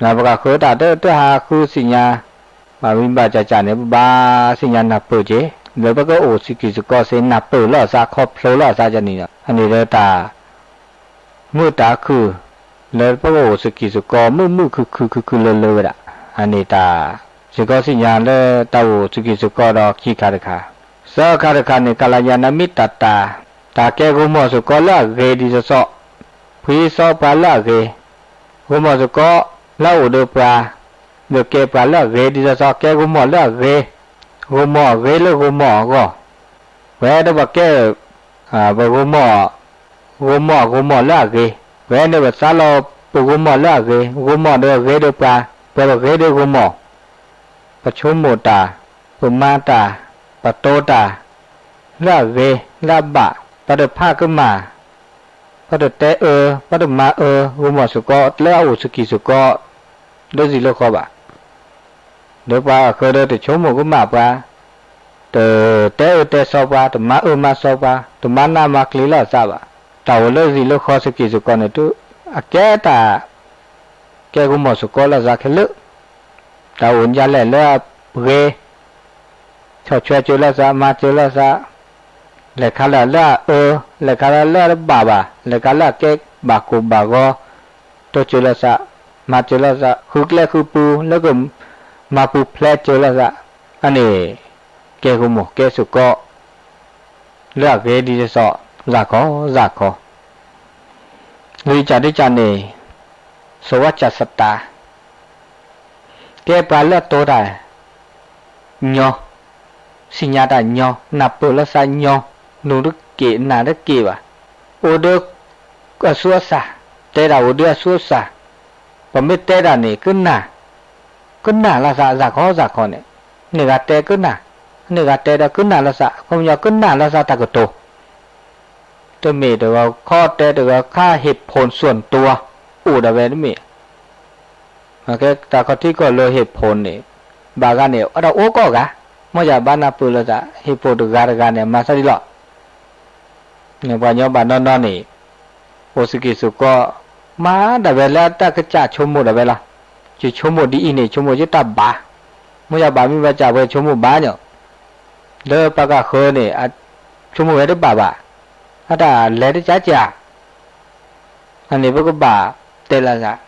ၤ. ပကဃၢတၢ်တဟးဃုသ့ၣ်ညါ ဘၣ်မံဘၣ်ကၠးကၠးန့ၣ် ပဘၣ်သ့ၣ်ညါနၢ်ပၢၢ်က့ၤ, လၢပကအိၣ်စကံၢ်စ့ၢ်ကီးစ့ၢ် နၢ်ပၢၢ်လီၤအသး ခီဖျိလီၤအသးကန့ၣ်, အန့ၣ်လၢတၢ် မုာ်တၢ်ခုၣ် လၢပကအိၣ်စကံၢ်စ့ၢ်ကီး မုာ်မုာ်ခုၣ်ခုၣ်ခုၣ်ခုၣ်လၢလၢဝဲဒၣ်, အန့ၣ်တၢ် စ့ၢ်ကီးသ့ၣ်ညါလၢတၢ်အိၣ်စကံၢ်စ့ၢ်ကီးဒီးခံခါတခါ, သၢခါတခါန့ၣ် ကလၤယၤနမ့ၢ်တၢ်တၢ်, တၢ်ကဲဂီၢ်မီၢ်စ့ၢ်ကီးလၢအဂ့ၤဒ်သိးသိး, ဖှံသီပှၤလၢအဂ့ၤ, ဂီၢ်မီၢ်စ့ၢ်ကီး လၢအအိၣ်ဒီးပှၤ, ဒီးကဲပှၤလၢအဂ့ၤဒ်သိးသိး ကဲဂီၢ်မီၢ်လၢအဂ့ၤ, ဂီၢ်မီၢ်အဂ့ၤလၢဂီၢ်မီၢ်အဂီၢ်, ပဝဲဒၣ်ပကဲ ပဂီၢ်မီၢ်, ဂီၢ်မီၢ်ဂီၢ်မီၢ်လၢအဂ့ၤ, ပဝဲန့ၣ်ပသးလီၤပဂီၢ်မီၢ်လၢအဂ့ၤ, ဂီၢ်မီၢ်ဒီးအဂ့ၤဒီးပှၤ, ပှၤပဂ့ၤဒီးဂီၢ်မီၢ်, ပဆိကမိၣ်တၢ်, ပမၤတၢ်, ပတိတၢ်, လၢအဂ့ၤ, လၢအဘၣ်, ပတဖးကမၣ်, ပတတဲအၢ, ပတမၤအၢ, ဂီၢ်မီၢ်စ့ၢ်ကီး လၢအအိၣ်စကံၢ်စ့ၢ်ကီး လၢစံၣ်လၢဃီဘၣ် ဒီးပှၤအဃၢဒီးတဆိကမိၣ်ကမၣ်ပှၤ, တတဲအၢတဲသီပှၤ, တမၤအၢမၤသီပှၤ, တမၤနးမၤကျံၤလီၤအသးဘၣ်. တၢ်အိၣ်လၢစံၣ်လၢဃီစကံၢ်စ့ၢ်ကီးန့ၣ် အကဲတၢ် ကဲဂီၢ်မီၢ်စ့ၢ်ကီးလီၤသးခဲလၢာ်, တၢ်အိၣ်ဒ်လဲၣ်လၢအဂ့ၤ ဆီၣ်ထွဲစၢၤလီၤသး, မၤစၢၤလီၤသး, လဲၤခါလၢလၢအအၢ, လဲၤခါလၢလၢအတဘၣ်ဘၣ်, လဲၤခါလၢအကဲဘၣ်ကိၢ်ဘၣ်ဂီၤ, တိစၢၤလီၤသး, မၤစၢၤလီၤသး, ဃုကျဲဃုပူၤ လၢကမၤပူၤဖျဲးစၢၤလီၤသး, အန့ၣ် ကဲဂီၢ်မီၢ်ကဲစ့ၢ်ကီး လၢအဂ့ၤဒ်သိးသိး သၣ်ခီသၣ်ခီ လွံၢ်ကၠးတကၠးန့ၣ် စိးဝၣ်ကၠးသတး ကဲပှၤလၢအတိတၢ်ညီ, သ့ၣ်ညါတၢ်ညီ, နၢ်ပၢၢ်လီၤသးညီ, နူၤတက့ၢ်နၢ်တက့ၢ်ဘၣ်, အိၣ်ဒီးအသူအသၣ်, တဲတၢ်အိၣ်ဒီးအသူအသၣ်, ပမ့ၢ်တဲတၢ်န့ၣ် ကနၣ်, ကနၣ်လီၤသး သၣ်ခီသၣ်ခီန့ၣ်, န့ၢ်ဂၤတဲကနၣ်, န့ၢ်ဂၤတဲဒီးကနၣ်လီၤသး ခီပညီကနၣ်လီၤသးတၢ်ကတိၤ တမ့ၢ်တဂီၤခီတဲတဂီၤခါ ဟ့ၣ်ဖိၣ်သူၣ်တဝါ အိၣ်ဒၣ်ဝဲတမ့ၢ်, တၢ်ခီၣ်ထံးခီၣ်လိၤဟ့ၣ်ဖိၣ်န့ၣ် ဘၣ်ဂၤန့ၣ် အတၢ်အိၣ်ကိးဂၤ, မ်ယဘၣ်နၢ်ပၢၢ်လိာ်သး ဟ့ၣ်ဖိၣ်တဂၤတဂၤန့ၣ် မၤသးဒ်လီၤ. ပှၤညီဘၣ်နီၢ်နီၢ်န့ၣ် အိၣ်စကံၢ်စ့ၢ်ကီး မၤဒၣ်ဝဲလၢတၢ်ကစၢ်ဆိကမိၣ်ဒၣ်ဝဲလီၤ. ယဆိကမိၣ်ဒ်အံၤန့ၣ် ဆိကမိၣ်ယတၢ်ဘၣ်, မ်ယဘၣ်မ့ၢ်ဘၣ်စၢ်ဝဲဆိကမိၣ်ဘၣ်ညီ, လၢပှၤကဃၢန့ၣ် ဆိကမိၣ်ဝဲတဘၣ်ဘၣ်, အတၢ်လဲၤတကးကး အန့ၣ်ပကဘၣ်တဲလီၤသး,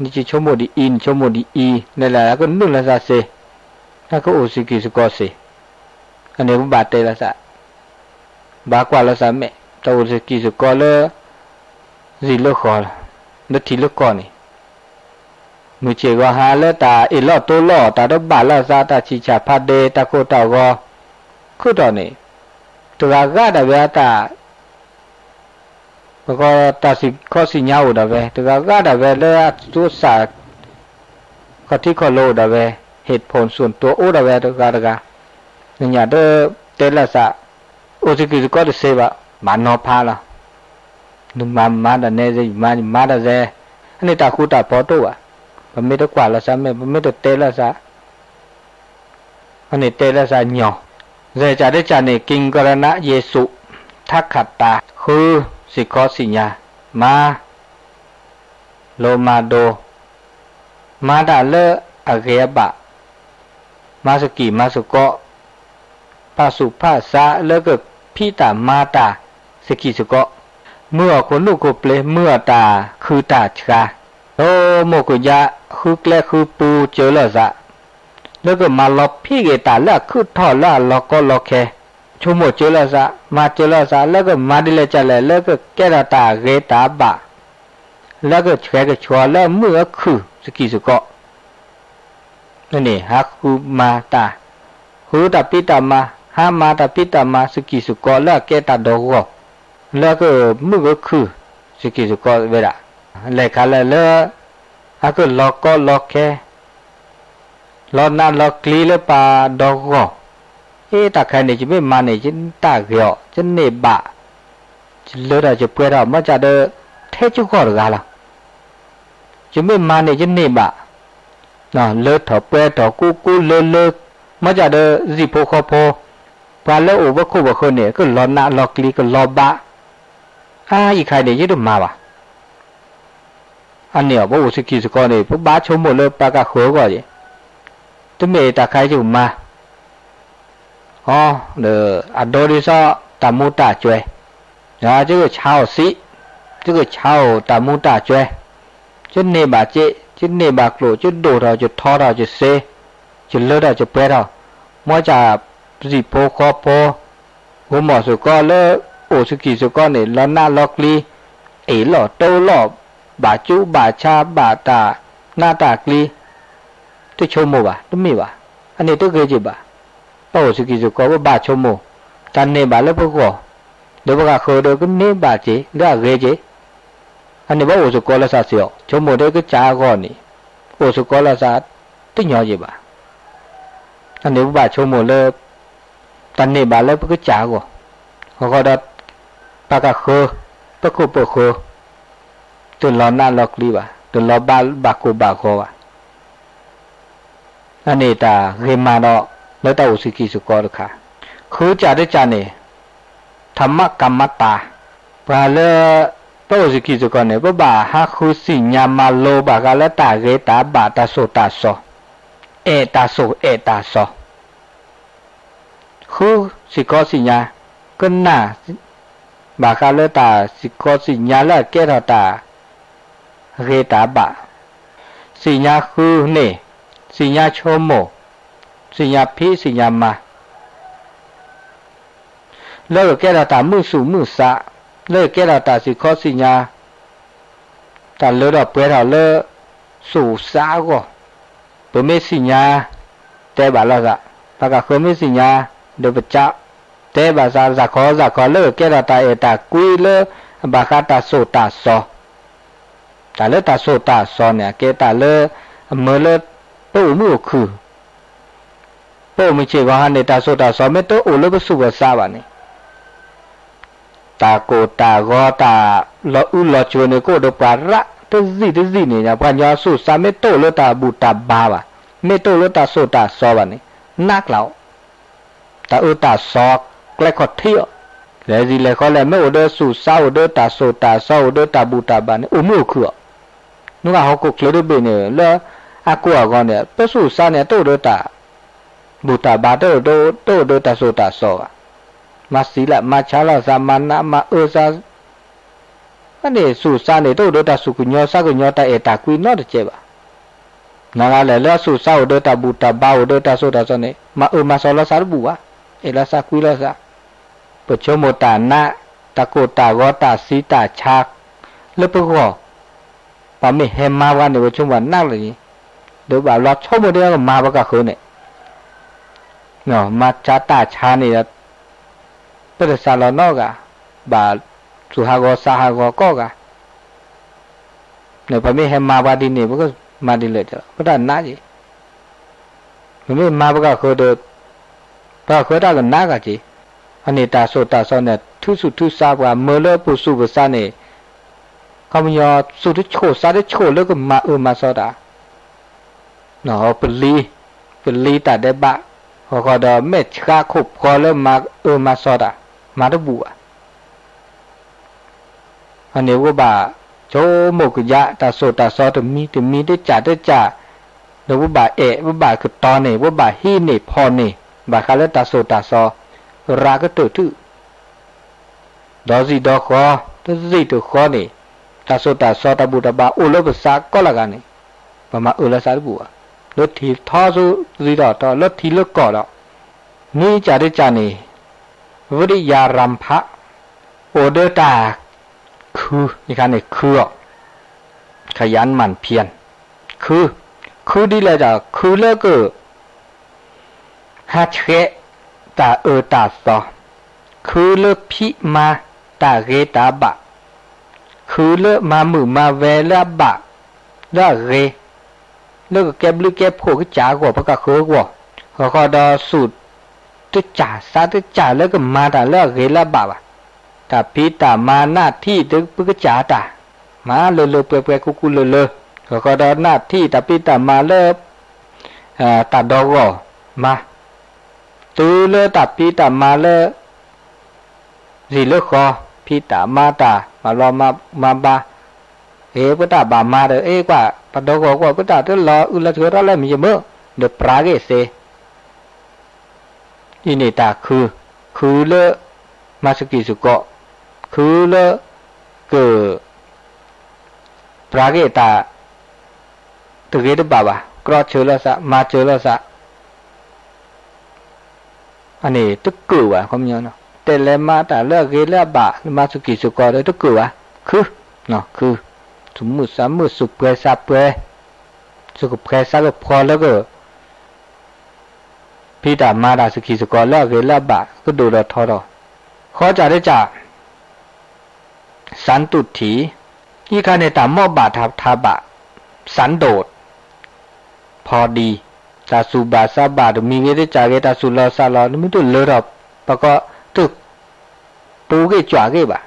နဆိကမိၣ်ဒ်အံၤ နဆိကမိၣ်ဒ်အံၤ လဲၤလၢကနုာ်လီၤသးစ့ၢ်, နကအိၣ်စကံၢ်စကီးစ့ၢ်, အန့ၣ်ပဘၣ်တဲလီၤသး, ဘၣ်ကွၢ်လီၤသးမဲာ် တၢ်အိၣ်စကံၢ်စကီးလၢ စံာ်လၢဃီၤ လၢထံလၢကီၢ်န့ၣ် မုၢ်ဆ့ၣ်ဂီၤဟါလၢတၢ်အ့ၣ်လိာ်တိလိာ် တၢ်တဘၣ်လိာ်သး တၢ်ဆံၣ်ဆၣ်ဖးဒ့ တၢ်ကိၢ်တၢ်ဂီၤ ခုၣ်ထီၣ်န့ၣ် တဂၤဂၤဒၣ်ဝဲအတၢ် ပကီတၢ်စံၣ်ခီစံၣ်ညါအိၣ်ဒၣ်ဝဲ တဂၤဂၤဒၣ်ဝဲလၢအသူအစၢ် ခီၣ်ထံးခီၣ်လိၤအိၣ်ဒၣ်ဝဲ ဟ့ၣ်ဖိၣ်စိၣ်တိၤအိၣ်ဒၣ်ဝဲတဂၤတဂၤ, နညါတတဲလၢသး အိၣ်စကံၢ်စကီးတစ့ဘၣ် မၤနီၤဖးလီၤ. နမၤမၤတၢ်နဲ ယမၤယမၤတၢ်နဲ, အန့ၣ်တၢ်ဃူတၢ်ဖိးတအိၣ်ဘၣ်. ပမ့ၢ်တကွၢ်လီၤသးမဲာ် ပမ့ၢ်တတဲလီၤသး အန့ၣ်တဲလၢသးညီ, စဲကၢ်တကၢ်န့ၣ် ကံကရနယ့ၣ်ၡူး ထးခးတၢ် ဃုစံၣ်ခီစံၣ်ညါ, မၤလိမၤဒိး, မၤတၢ်လၢအဂ့ၤအဘၣ်, မၤစကံၢ်မၤစကီး, ဖၣ်ဆူၣ်ဖၣ်ဆါလၢကဖံးတၢ်မၤတၢ်စကံၢ်စကီး, မုၢ်အီၣ်ခိၣ်နူာ်ခိၣ်ပျ့ၤ မုၢ်အီၣ်တၢ်ခုၣ်တၢ်ဆှါ, ဒီးမိၢ်ကယါဃုကျဲဃုပူၤစၢၤလိာ်သး လၢကမၤလီၤဖံးက့ၤတၢ်လၢအခုၣ်ထီၣ်လၢအလီၤကီလီၤခဲ, ဆိကမိၣ်စၢၤလိာ်သး မၤစၢၤလိာ်သး လၢကမၤဒ်လဲၣ်ကလဲၣ် လၢကကဲထီၣ်တၢ်ဂ့ၤတၢ်ဘၣ်, လၢကဆှဲကဆှီလၢမုၢ်အခုၣ်စကံၢ်စကီး န့ၣ် ဟးဃုမၤတၢ်, ဃုတၢ်ဖံးတၢ်မၤ, ဟးမၤတၢ်ဖံးတၢ်မၤစကံၢ်စကီးလၢအကဲတၢ်ဒီဂီၢ်, လၢကမုၢ်ကခုၣ်စကံၢ်စကီးဝဲဒၣ်, လဲၤခါလဲၣ်လၢ အကလီၤကီလီၤခဲ လီၤနးလီၤကျံလၢပှၤဒီဂီၢ်, အ့ တၢ်ခါန့ၣ် ယမ့ၢ်မၤန့ၣ် ယတၢ်ဂ့ၤအီၤ ယန့ၢ်ဘၣ်, ယလၢထီၣ်ယပှဲၤထီၣ် မ့ၢ်ကဒီး ထဲယဂီၢ်တဂၤလီၤ. ယမ့ၢ်မၤန့ၣ် ယန့ၢ်ဘၣ်, လၢထီၣ်ပှဲၤထီၣ်ကူကူလၢလၢ, မ့ၢ်ကဒီး စံၣ်ဖိဃီဖိ, ပှၤလၢအိၣ်ဝဲခိၣ်ဝဲဃၢၤန့ၣ် ကလီၤနးလီၤကျံ ကလီၤဘၣ်, အါ ယခါန့ၣ် ယတမၤဘၣ် အန့ၣ်အီၤ ပအိၣ်စကံၢ်စကီးန့ၣ် ပဘၣ်ဆိကမိၣ်လၢပှၤကဃၢၤအဂီၢ်က့ၤ, တမ့ၢ်တၢ်ခါယကမၤ, အ အဒိဒ်သိးတၢ်မူတၢ်ကွဲ, ယကဆါအီၤစံး, ယကဆါအီၤတၢ်မူတၢ်ကွဲ, ယန့ၢ်ဘၣ်စ့, ယန့ၢ်ဘၣ်ကျိၣ်, ယဒိၣ်ထီၣ် ယထီထီၣ် ယစ့, ယလၢထီၣ် ယပှဲၤထီၣ်, မ့ၢ်က စံၣ်ဖိဃီဖိ ဂီၤမီၢ်စ့ၢ်ကီးလၢ အိၣ်စကံၢ်စ့ၢ်ကီးန့ၣ် လီၤနးလီၤကျံ, အ့ၣ်လိာ်တိလိာ်, ဘၣ်ကူဘၣ်ဆါ ဘၣ်တၢ်နးတၢ်ကျံ, တဆိကမိၣ်ဘၣ်, တမ့ၢ်ဘၣ်, အန့ၣ်တဂ့ၤက့ၤဘၣ်. ပအိၣ်စကံၢ်စ့ၢ်ကီး ပဘၣ်ဆိကမိၣ်, တၢ်န့ၢ်ဘၣ်လၢပဂီၢ်, ဒီးပှၤဃၢၤဒီးကန့ၢ်ဘၣ်က့ၤ လၢအဂ့ၤက့ၤ, အန့ၣ်ဘၣ်အိၣ်စ့ၢ်ကီးလၢသးစ့ၢ်အီၤ, ဆိကမိၣ်ဒီးကစၢ်အဂီၢ်န့ၣ်, အိၣ်စ့ၢ်ကီးလၢသး တညီက့ၤဘၣ်. အန့ၣ်ပဘၣ်ဆိကမိၣ်လၢ တၢ်န့ၢ်ဘၣ်လၢပကစၢ်အဂီၢ်, အဃိဒီး ပှၤကဃၢၤ, ပခိၣ်ပဃၢၤ, တလီၤနးလီၤကျံဘၣ်, တလီၤဘၣ်ဘၣ်ကိၢ်ဘၣ်ဂီၤဘၣ်. အန့ၣ်တၢ်ဂ့ၤမးဒီး လၢတၢ်အိၣ်စကံၢ်စ့ၢ်ကီးတခါ, ဃုကၢ်တကၢ်န့ၣ်, ထးမးကၤမးတၢ်, ပှၤလၢ ပအိၣ်စကံၢ်စ့ၢ်ကီးန့ၣ် ပဘၣ်ဟးဃုသ့ၣ်ညါမၤလိဘၣ်ဃးလၢတၢ်ဂ့ၤတၢ်ဘၣ်တၢ်သိၣ်တၢ်စီၤ, အဲၣ်တၢ်သိၣ်အဲၣ်တၢ်စီၤ ဃုစ့ၢ်ကီးသ့ၣ်ညါ, ကနၣ် ဘၣ်ဃးလၢတၢ်စ့ၢ်ကီးသ့ၣ်ညါလၢအကဲထီၣ်တၢ် ဂ့ၤတၢ်ဘၣ်, သ့ၣ်ညါဃုန့ၣ်, သ့ၣ်ညါဆိကမိၣ်, သ့ၣ်ညါဖံးသ့ၣ်ညါမၤ လၢကကဲထီၣ်တၢ်မုာ်သူၣ်မုာ်သး, လၢကကဲထီၣ်တၢ်စ့ၢ်ကီးသ့ၣ်ညါ, တၢ်လၢထီၣ်ပှဲၤထီၣ်လၢ သူၣ်စးအဂီၢ်, ပမ့ၢ်သ့ၣ်ညါ, တဲဘၣ်လိာ်သး, ပှၤကဃၢၤမ့ၢ်သ့ၣ်ညါ, ဒီးပက တဲဘၣ်သး စ့ၢ်ကီးစ့ၢ်ကီးလၢကကဲထီၣ်တၢ်အဲၣ်တၢ်ကွံလၢ ဘၣ်ဃးတၢ်သိၣ်တၢ်စီၤ, တၢ်လၢတၢ်သိၣ်တၢ်စီၤန့ၣ် အကဲတၢ်လၢ အမၢလၢ ပအိၣ်မုာ်အိၣ်ခုၣ် ပအိၣ်မုာ်ဆ့ၣ်ကီးဟါန့ၣ် တၢ်သိၣ်တၢ်စီၤမ့ၢ်တအိၣ်လၢပသူၣ်ပသးဘၣ်န့ၣ်, တၢ်ကိၢ်တၢ်ဂီၤတၢ်လီၤအုလီၤစၢၤန့ၣ် ကအိၣ်ဒီးပှၤရးတစံၣ်တစံၣ်န့ၣ် ပှၤကညီသူၣ်သးမ့ၢ်တအိၣ်လၢတၢ်ဘူၣ်တၢ်ဘါဘၣ်, မ့ၢ်တအိၣ်လၢတၢ်သိၣ်တၢ်စီၤဘၣ်န့ၣ် နးကျၢၤအီၤ, တၢ်အၢတၢ်သီကျဲခီၣ်ထံးအီၤ, လဲၤစံၣ်လဲၤဃီလဲၣ် မ့ၢ်အိၣ်ဒီးသူၣ်သး အိၣ်ဒီးတၢ်သိၣ်တၢ်စီၤ အိၣ်ဒီးတၢ်ဘူၣ်တၢ်ဘါန့ၣ် အိၣ်မုာ်အိၣ်ခုၣ်အီၤ, နကဟီၣ်ခိၣ်ချၢတဘ့ၣ်န့ၣ် လၢအကိၢ်အဂီၤန့ၣ် ပသူၣ်သးန့ၣ် တအိၣ်ဒီးတၢ် ဘူၣ်တၢ်ဘါ တအိၣ်ဒီးတၢ်သိၣ်တၢ်စီၤဘၣ်, မၤစံးလၢ မၤဆါလီၤသး မၤနးမၤအၢသး, အန့ၣ်ဆူးစါန့ၣ် တအိၣ်ဒီးတၢ်ဆူးကညီဆါကညီ တၢ်အဲၣ်တၢ်ကွံနီတစဲးဘၣ်. နၤဂၤလဲၣ်လၢအဆူးစါအိၣ်ဒီးတၢ်ဘူၣ်တၢ်ဘါ အိၣ်ဒီးတၢ်စိတၢ်ကမီၤန့ၣ် မၤအၢမၤသီလီၤသးတဘူၣ်ဘၣ်, အဲၣ်လီၤသးကွံလီၤသး. ပဆိကမိၣ်တၢ်နး တၢ်ကိၢ်တၢ်ဂီၤ တၢ်ဆံးတၢ်ဆါ လၢပဂီၢ်, ပှၤမ့ၢ်ဟဲမၤပှၤန့ၣ် ပဆိကမိၣ်နးလၢၤန့ၣ်, ဒီးဘၣ်ဘျီဆိကမိၣ်ဒ်ကမၤပှၤကဃၢၤန့ၣ် မၤဆါတၢ်ဆါန့ၣ်ဒီး ပတသးလီၤနီတဂၤ, ဘၣ်သူၣ်ဟးဂီၤသးဟးဂီၤကိးဂၤ, ပမ့ၢ်ဟဲမၤပှၤဒ်န့ၣ် ပကမၤဒ်လဲၣ်, ပတၢ်နးက့ၤ, ပမ့ၢ်မၤပှၤကဃၢၤဒီး ပှၤကဃၢၤတၢ်ကနးဂၤက့ၤ. အန့ၣ်တၢ်စိတၢ်ကမီၤန့ၣ် ထုးဆူၣ်ထုးစါပှၤ မၢလၢပူၤဆူၣ်ပသးန့ၣ်, ခီပညီသူၣ်တဆိၣ်သးတဆိၣ်လၢကမၤအၢမၤသီတၢ် ပလံၤ, ပလံၤတၢ်ဒဲးဘး, အဃိဒီးမဲာ်ဆှးခိၣ်ဖျီလၢမၤအၢမၤသီတၢ်, မၤတဘူၣ်ဘၣ်. အန့ၣ်ပကဘၣ်ဆိကမိၣ်ကယး တၢ်စိတၢ်ကမီၤတမံၤတမံၤ တကၢ်တကၢ်, ဒီးပဘၣ်အဲၣ် ပဘၣ်ကတီၤန့ၢ် ပဘၣ်ဟံးန့ၢ်ဖီၣ်န့ၢ် ဘၣ်ဃးလၢတၢ်စိတၢ်ကမီၤ ရၤကတၢၢ်ထူၣ် ဒီးစံးဒီးဃီ, တစံးတဃီန့ၣ်, တၢ်စိတၢ်ကမီၤတၢ်ဘူၣ်တၢ်ဘါအိၣ်လၢပသးကိးလၢဂၤန့ၣ်, ပမၤအၢလီၤသးတဘူၣ်ဘၣ်. လၢထံထီစူၤသံထီၣ်ထီ လၢထံလၢကီၢ်ဒီး, မ့ၢ်ကၢ်တကၢ်န့ၣ်, ဝံယရံဖး, အိၣ်ဒီးတၢ်ခု, ယခါန့ၣ်ခုအီၤ, ခယၢၣ်မၢၣ်ဖၠၣ်, ခု, ခုဒ်လဲၣ်ဒီး ခုလၢက ဟးဆှဲးတၢ်အၢတၢ်သီ, ခုလၢဖံးမၤတၢ်ဂ့ၤတၢ်ဘၣ်, ခုလၢမၤမုာ်မၤဝဲလၢအဘၣ်, လၢအဂ့ၤ, လၢကကဲဘျုးကဲဖှိၣ်ကစၢ်အဂီၢ် ပကဃၢၤအဂီၢ်, ဃီဃီဒီးသူၣ်တကၢ်သးတကၢ်လၢကမၤတၢ်လၢအဂ့ၤလၢအဘၣ်ဘၣ်. တၢ်ဖံးတၢ်မၤနၢ်ထံၣ်ဒီးပကစၢ်တၢ်, မၤလၢလၢပှဲၤပှဲၤကူကူလၢလၢ, ဃီဃီဒီးနၢ်ထံၣ်တၢ်ဖံးတၢ်မၤလၢ တၢ်ဒီဂီၢ်မၤ, တုၤလၢတၢ်ဖံးတၢ်မၤလၢ စံာ်လၢဃီ, ဖံးတၢ်မၤတၢ် မၤလီၤမၤဘါ, အ့ ပတၢ်ဘၣ်မၤဒီး အ့ ကွၢ် ပဒီဂီၢ်ကွၢ် ပတၢ်တလီၤအုးလီၤဆှၢထီၣ်လၢမ့ၢ်ယမ့ၢ်, ဒီးပြးဂ့ၢ်သ့ အံၤန့ၣ်တၢ်ခု, ခုလၢ မၤစကံၢ်စကီး, ခုလၢ က ပြးက့ၤတၢ် တဂ့ၤတဘၣ်ဘၣ်, ကြီးစၢၤလိာ်သး, မၤစၢၤလိာ်သး, အန့ၣ်တကၢၣ်ဘၣ်, ခီပညီ, တဲလဲၤမၤတၢ်လၢအဂ့ၤလၢအဘၣ်, မၤစကံၢ်စကီးဒီးတကၢၣ်ဘၣ်, ခု, ခု, သူၣ်မုာ်သးမုာ် သူၣ်ပှဲၤသးပှဲၤ, သူၣ်ကဖှဲသးကဖှီလၢက ဖံးတၢ်မၤတၢ်စကံၢ်စကီးလၢအဂ့ၤလၢအဘၣ် ကဒိၣ်ဒီးထီဒီး, ဃီစၢ်ဒၢစၢ် သၣ်တူၣ်ထံ, အံၤခါန့ၣ် တၢ်မိၣ်ဘၣ်တၢ်ထးဘၣ်, သၣ်ဒိၣ်, ဖီဒံ, တၢ်သူၣ်ဘၣ်သးဘၣ်တမံၤဂ့ၤ တကၢ်ဂ့ၤ တၢ်သူၣ်လီၤသးလီၤ နမ့ၢ်တလၢထီၣ် ပကီးတ ပူၤဂ့ၤကွၢ်ဂ့ၤဘၣ်,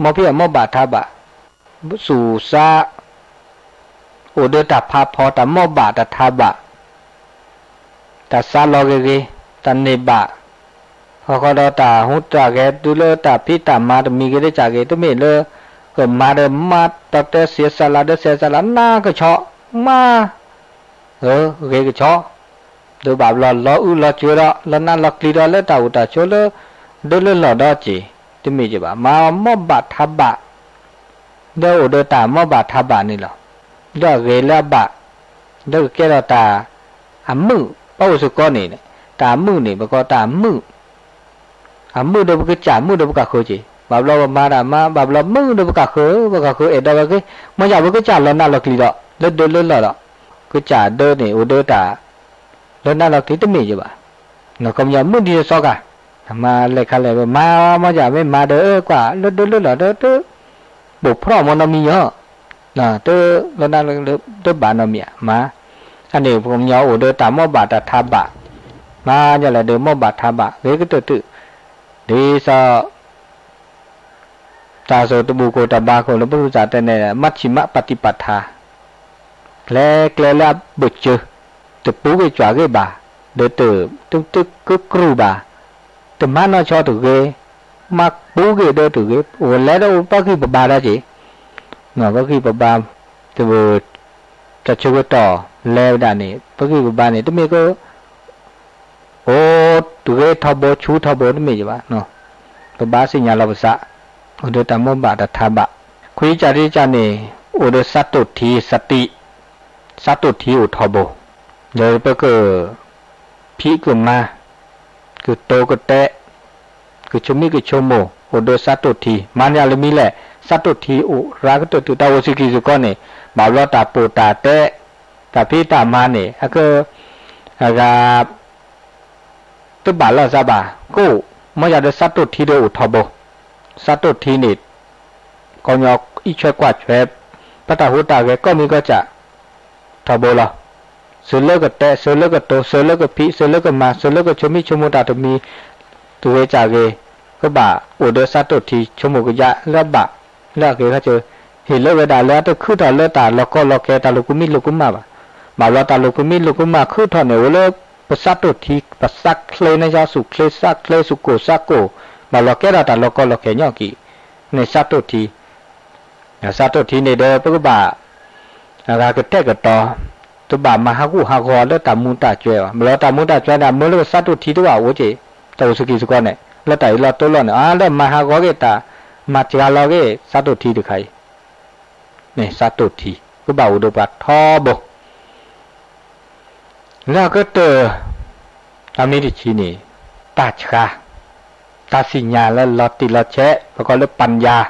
မ်ဖံးအမိၣ်ဘၣ်ထးဘၣ်, သူၣ်စါ အိၣ်ဒီးတၢ်ဖးဖီ တၢ်မိၣ်ဘၣ်တၢ်ထးဘၣ် တၢ်သးလီၤဂ့ၤဂ့ၤ, တၢ်န့ၢ်ဘၣ်, ဃီဃီဒီးတၢ်ဟူးတၢ်ဂဲၤ တုၤလၢတၢ်ဖံးတၢ်မၤတမံၤဂ့ၤ တကၢ်ဂ့ၤ တမ့ၢ်လၢ ကမၤဒီးမၤ ဒီးတဲသ့သးလၢ ဒီးသ့သးလၢ နးကဆီ, မၤ, ဂ့ၤကဆီ, ဒီးဘၣ်ဘျီလီၤအုၣ်လီၤစၢၤဒီး လီၤနးလီၤကျံၤဒီး လၢတၢ်အိၣ်တၢ်ဆိးလၢ ဒၢလၢလီၢ်ဒီးက့ၤ, တမ့ၢ်က့ၤဘၣ်, မၤမိၣ်ဘၣ်ထးဘၣ် ဒီးအိၣ်ဒီးတၢ်မိၣ်ဘၣ်ထးဘၣ်န့ၣ်လီၤ. ဒီးအဂ့ၤလၢအဘၣ်, ဒီးကကဲထီၣ်တၢ်အမုာ်, ပအိၣ်စ့ၢ်ကီးန့ၣ်, တၢ်အမုာ်န့ၣ် ပကိးတၢ်အမုာ်, အမုာ်ဒီးပကစၢ် မုာ်ဒီးပကဃၢၤက့ၤ, ဘၣ်ဘျီပမၤတၢ်မၤ ဘၣ်ဘျီမုာ်ဒီးပကဃၢၤ, ပကဃၢၤအဲၣ်ဒိးဝဲဂ့ၤ, မ့ၢ်ယၤပကစၢ်လီၤနးလီၤကျံၤဒီး လၢဒၢလၢလီၢ်ဒီး, ကစၢ်ဒၢန့ၣ် အိၣ်ဒီးတၢ် လၢနးလီၤကျံၤတမ့ၢ်ယဘၣ်, ခီပညီမုာ်ဒ်သိးကါ, မၤလဲၤခါလဲၣ် မၤမ့ၢ်ယၤမ့ၢ်မၤဒီး ကွၢ်လၢဒၢလၢလီၢ်ဒီး တ ပိာ်ဖျီၣ်မ့ၢ်နီတမံၤညီ, တ လၢနးလီၤကျံၤတဘၣ်နီတမံၤဧါ, မၤ, အန့ၣ်ပှၤကညီအိၣ်ဒီးတၢ်မိၣ်ဘၣ်တၢ်ထးဘၣ်, မၤယၤလဲၣ်ဒီးမိၣ်ဘၣ်ထးဘၣ် ဂ့ၤကတၢၢ်တုၤ, ဒ်သိး တၢ်စိၢ်တဘူၣ်ခိၣ်တၢ်ဘါခိၣ်လၢပရူၢ်သးတဲန့ၣ် မ့ၢ်ဆံးမ့ၢ်ပၣ်တံၣ်ပၣ်ထါ, လဲၤကျဲလၢအဘၢၣ်စၢၤ, တပူၤဂ့ၤကွၢ်ဂ့ၤဘၣ်, ဒီးတ တကကြူၢ်ဘၣ်, တမၤနီၢ်ဆီတဂ့ၤ, မၤပူၤဂ့ၤဒီးတဂ့ၤ, အိၣ်လဲၤဒီးအိၣ်ပှၤဂံၢ်ပဘါဒီးက့ၤ, ပှၤဂံၢ်ပဘါ, တ တၢ်ဆၢကတီၢ်လဲၤဝဲဒၣ်န့ၣ် ပှၤဂံၢ်ပဘါန့ၣ် တမ့ၢ်က အိၣ်တဂ့ၤထီဘိ ဆူထီဘိတမ့ၢ်ယဘၣ်, ပဘၣ်သ့ၣ်ညါလီၤပသး, အိၣ်ဒီးတၢ်မိၢ်ဘၣ်တၢ်ထါဘၣ်, ခွံကၢ်တကၢ်န့ၣ် အိၣ်ဒီးသးတိၢ်ထံ သတိ, သးတိၢ်ထံအိၣ်ထီဘိ, ဒီးပက ဖံးကမၤ, ကတိၤကတဲ, ကဆိမိၣ်ကဆိကမိၣ် အိၣ်ဒီးသးတိၢ်ထံ, မၤန့ၢ်အီၤလၢမံၤလဲၣ်, သးတိၢ်ထံအိၣ်ရၤကတၢၢ်တုၤ တၢ်အိၣ်ဆူၣ်က့ၤစ့ၢ်ကီးန့ၣ်, ဘၣ်ဘျီတၢ်ပိာ်တၢ်တဲ, တၢ်ဖံးတၢ်မၤန့ၣ် အက အဂၤ တဘၣ်လီၤသးဘၣ်, ကအိၣ်, မ့ၢ်ယၤဒီးသးတိၢ်ထံဒီးအိၣ်ထီဘိ, သးတိၢ်ထံန့ၣ် ကညီအံးဆွဲကွၢ်ဆွဲ ပတၢ်ဟူးတၢ်ဂဲၤ ကီၢ်မံၤကီၢ်စဲၣ် ထီဘိလီၤ. သုးလၢကတဲ သုးလၢကတိၤ သုးလၢကဖံး သုးလၢကမၤ သုးလၢကဆိမိၣ်ဆိကမိၣ်တၢ်တမံၤ တဂ့ၤကၢ်ဂ့ၤ ကဘၣ်အိၣ်ဒီးသးတိၢ်ထံ ဆိကမိၣ်ကယၢ်လၢအဘၣ် လၢအဂ့ၤခါဆၢ, ဟ့ၣ်လၢဝဲဒၣ်လၢအတခုထီၣ်လၢတၢ်လီၤကီလီၤခဲ တၢ်လိာ်ကူမံလိာ်ကူမၣ်ဘၣ်. ဘၣ်ဘျီတၢ်လိာ်ကူမံလိာ်ကူမၣ်ခုထီၣ်န့ၣ် အိၣ်လၢပသးတိၢ်ထံ ပသးချ့န့ၣ် ယါဆူၣ်ချ့သးချ့ ဆူၣ်ကိၢ်သးကိၢ်, ဘၣ်ဘျီကဲထီၣ်တၢ်လီၤကီလီၤခဲညီက့ၤ န့ၣ်သးတိၢ်ထံ သးတိၢ်ထံန့ၣ်ဒီး ပကဘၣ် အဂၤကတဲာ်ကတီၤ, တဘၣ်မၤဟးဂူာ်ဟးဂီၤလၢတၢ်မူတၢ်ကွဲးဘၣ်. ဘျီတၢ်မူတၢ်ကွဲးန့ၣ် အမၢလၢသးတိၢ်ထံတဘၣ်အိၣ်က့ၤ, တၢ်အိၣ်ဆူၣ်က့ၤစ့ၢ်ကီးန့ၣ် လၢတၢ်အ့ၣ်လိာ်တိလိာ်န့ၣ် အါလၢမၤဟးဂီၤက့ၤတၢ် မၤစှၤလီၤက့ၤသးတိၢ်ထံတခါအံၤ န့ၣ်သးတိၢ်ထံ ကဘၣ်အိၣ်ဒီးပှၤထီဘိ လၢအကတၢၢ် အမ့ၢ်တဆံန့ၣ် တၢ်ဆှါ, တၢ်သ့ၣ်ညါလၢလီၤတံၢ်လီၤဆဲး ပကိးလၢပၣ်ယၣ်,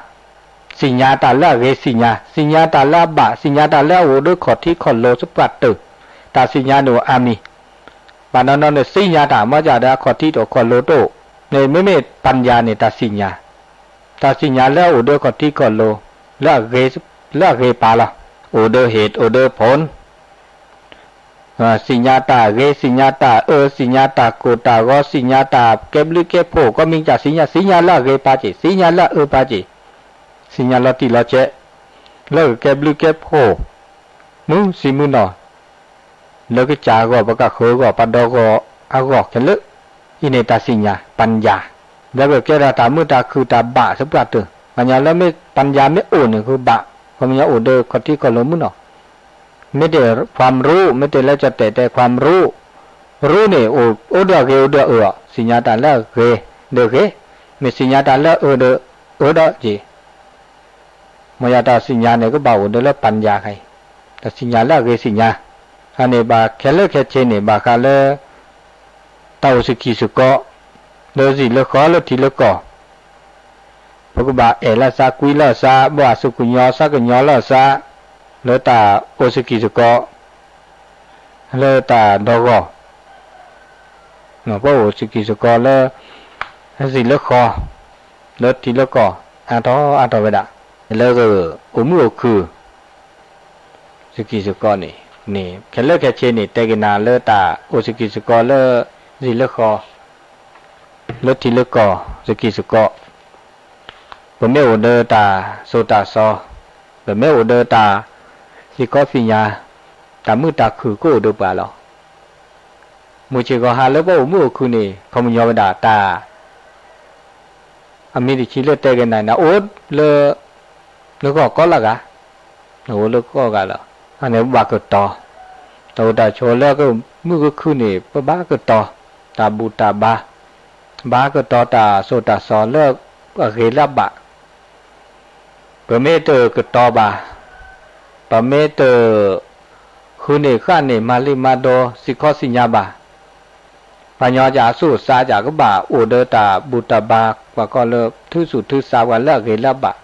သ့ၣ်ညါတၢ်လၢအဂ့ၤသ့ၣ်ညါ, သ့ၣ်ညါတၢ်လၢအဘၣ်, သ့ၣ်ညါတၢ်လၢအအိၣ်ဒီးခီၣ်ထံးခီၣ်လိၤသပှၢ်တၢၢ်, တၢ်သ့ၣ်ညါန့ၣ်အိၣ်အါမံၤ, ဘၣ်နီၢ်နီၢ်န့ၣ်သ့ၣ်ညါတၢ် မ့ၢ်ဒၣ်ဒီးအခီၣ်ထံးတအိၣ်ခီၣ်လိၤတအိၣ်, မ့မ့ၢ်ပၣ်ယၣ်န့ၣ် တၢ်သ့ၣ်ညါ, တၢ်သ့ၣ်ညါလၢအအိၣ်ဒီးခီၣ်ထံးခီၣ်လိၤ လၢအဂ့ၤပၢ်လီၤ, အိၣ်ဒီးဟ့ၣ် အိၣ်ဒီးဖိၣ် သ့ၣ်ညါတၢ်ဂ့ၤ သ့ၣ်ညါတၢ်အၢ သ့ၣ်ညါတၢ်ကိၢ်တၢ်ဂီၤ သ့ၣ်ညါတၢ်ကဲဘျုးကဲဖှိၣ် ကီၢ်မံၤကၢ်သ့ၣ်ညါ သ့ၣ်ညါလၢအဂ့ၤပၢ်က့ၤ သ့ၣ်ညါလၢအအၢပၢ်က့ၤ, သ့ၣ်ညါလီၤတံၢ်လီၤဆဲး လၢကကဲဘျုးကဲဖှိၣ် မုၢ်ဆံမုၢ်နီၢ် လၢကစၢ်အဂီၢ် ပကဃၢၤအဂီၢ် ပဒီဂီၢ်အဂီၢ်ခဲလၢာ်, အံၤန့ၣ်တၢ်သ့ၣ်ညါ ပၣ်ယၣ်, လၢကကဲထီၣ်တၢ်မုာ်တၢ်ခုၣ်တၢ်ဘၣ်သပှၢ်တၢၢ်, ပှၤကညီလၢမ့ၢ်ပၣ်ယၣ်မ့ၢ်အိၣ်န့ၣ်ဃုဘၣ်, ပှၤကညီအိၣ်ဒီးခီၣ်ထံးခီၣ်လိၤမုၢ်နီၢ်, မ့ၢ်တဲ ความรู้ မ့ၢ်တဲလၢကၠီၣ်တဲာ်တဲ ความรู้, รู้ န့ၣ် အိၣ်ဒီးအဂ့ၤအိၣ်ဒီးအအၢအီၤ သ့ၣ်ညါတၢ်လၢအဂ့ၤဒီးဂ့ၤ, မ့ၢ်သ့ၣ်ညါတၢ်လၢအအၢဒီးအၢဒီးက့ၤ မ်ယတၢ်သ့ၣ်ညါန့ၣ် ကဘၣ်အိၣ်ဒီးလၢပၣ်ယၣ်ခါအံၤ, တၢ်သ့ၣ်ညါလၢအဂ့ၤသ့ၣ်ညါ, အန့ၣ်ဘၣ်ခဲလၢာ်ခဲဆ့န့ၣ် ဘၣ်ဃးလၢ တၢ်အိၣ်ဆူၣ်ကံၢ်ဆူၣ်ကီး, လၢစံာ်လၢဃီလၢထံလၢကီၢ်, ပကဘၣ်အဲၣ်လီၤသးကွံလီၤသး ဘၣ်အသူၣ်ကညီၤ သးကညီၤလီၤသး, လၢတၢ်အိၣ်ဆူၣ်ကံၢ်ဆူၣ်ကီး, လၢတၢ်ဒီဂီၢ် ပအိၣ်ဆူၣ်ကံၢ်ဆူၣ်ကီးလၢ စံာ်လၢဃီ, လၢထံလၢကီၢ် အါထီၣ်အါထီၣ်ဝဲဒၣ်, လၢကအိၣ်မုာ်အိၣ်ခုၣ် ဆူၣ်ကံၢ်ဆူၣ်ကီးန့ၣ်, န့ၣ် ခဲလၢာ်ခဲဆ့န့ၣ် တဲက့ၤနၤလၢတၢ်အိၣ်ဆူၣ်ကံၢ်ဆူၣ်ကီးလၢ စံာ်လၢဃီ, လၢထံလၢကီၢ် ဆူၣ်ကံၢ်ဆူၣ်ကီး, ပမ့ၢ်အိၣ်ဒီးတၢ်စိတၢ်စီ, ပမ့ၢ်အိၣ်ဒီးတၢ်သ့ၣ်ခီသ့ၣ်ညါ, တၢ်မုာ်တၢ်ခုၣ်ကအိၣ်ဒီးပှၤလီၤ. မုၢ်ဆ့ၣ်ဂီၤဟါလၢပအိၣ်မုာ်အိၣ်ခုၣ်န့ၣ် ခီပညီဝဲဒၣ်တၢ် အမ့ၢ်တဆံလၢတဲက့ၤနၤန့ၣ် အိၣ်လၢ နဂီၢ်ကီလၢဂၤ, နအိၣ်လၢကီၢ်ဂၤလီၤ. အန့ၣ်ပဘၣ်ကတီၤ, တၢ်အိၣ်တၢ်ဆိးလၢကမုာ်ကခုၣ်န့ၣ် ပဘၣ်ကတီၤ, တၢ်ဘူၣ်တၢ်ဘါ, ဘၣ်ကတီၤတၢ်စိတၢ်စီလၢအဂ့ၤလၢအဘၣ် ပမ့ၢ်တကတီၤဘၣ်, ပမ့ၢ်တဃုန့ၢ်ဃာ်န့ၢ်မၤလံမၤဒိး သ့ၣ်ခီသ့ၣ်ညါဘၣ်, ပှၤကညီကၢ်အသူၣ်အသးကၢ်ကဘၣ်အိၣ်ဒီးတၢ်ဘူၣ်တၢ်ဘါ ပှၤကီၢ်လၢထုးသူၣ်ထုးသးပှၤလၢအဂ့ၤလၢအဘၣ်,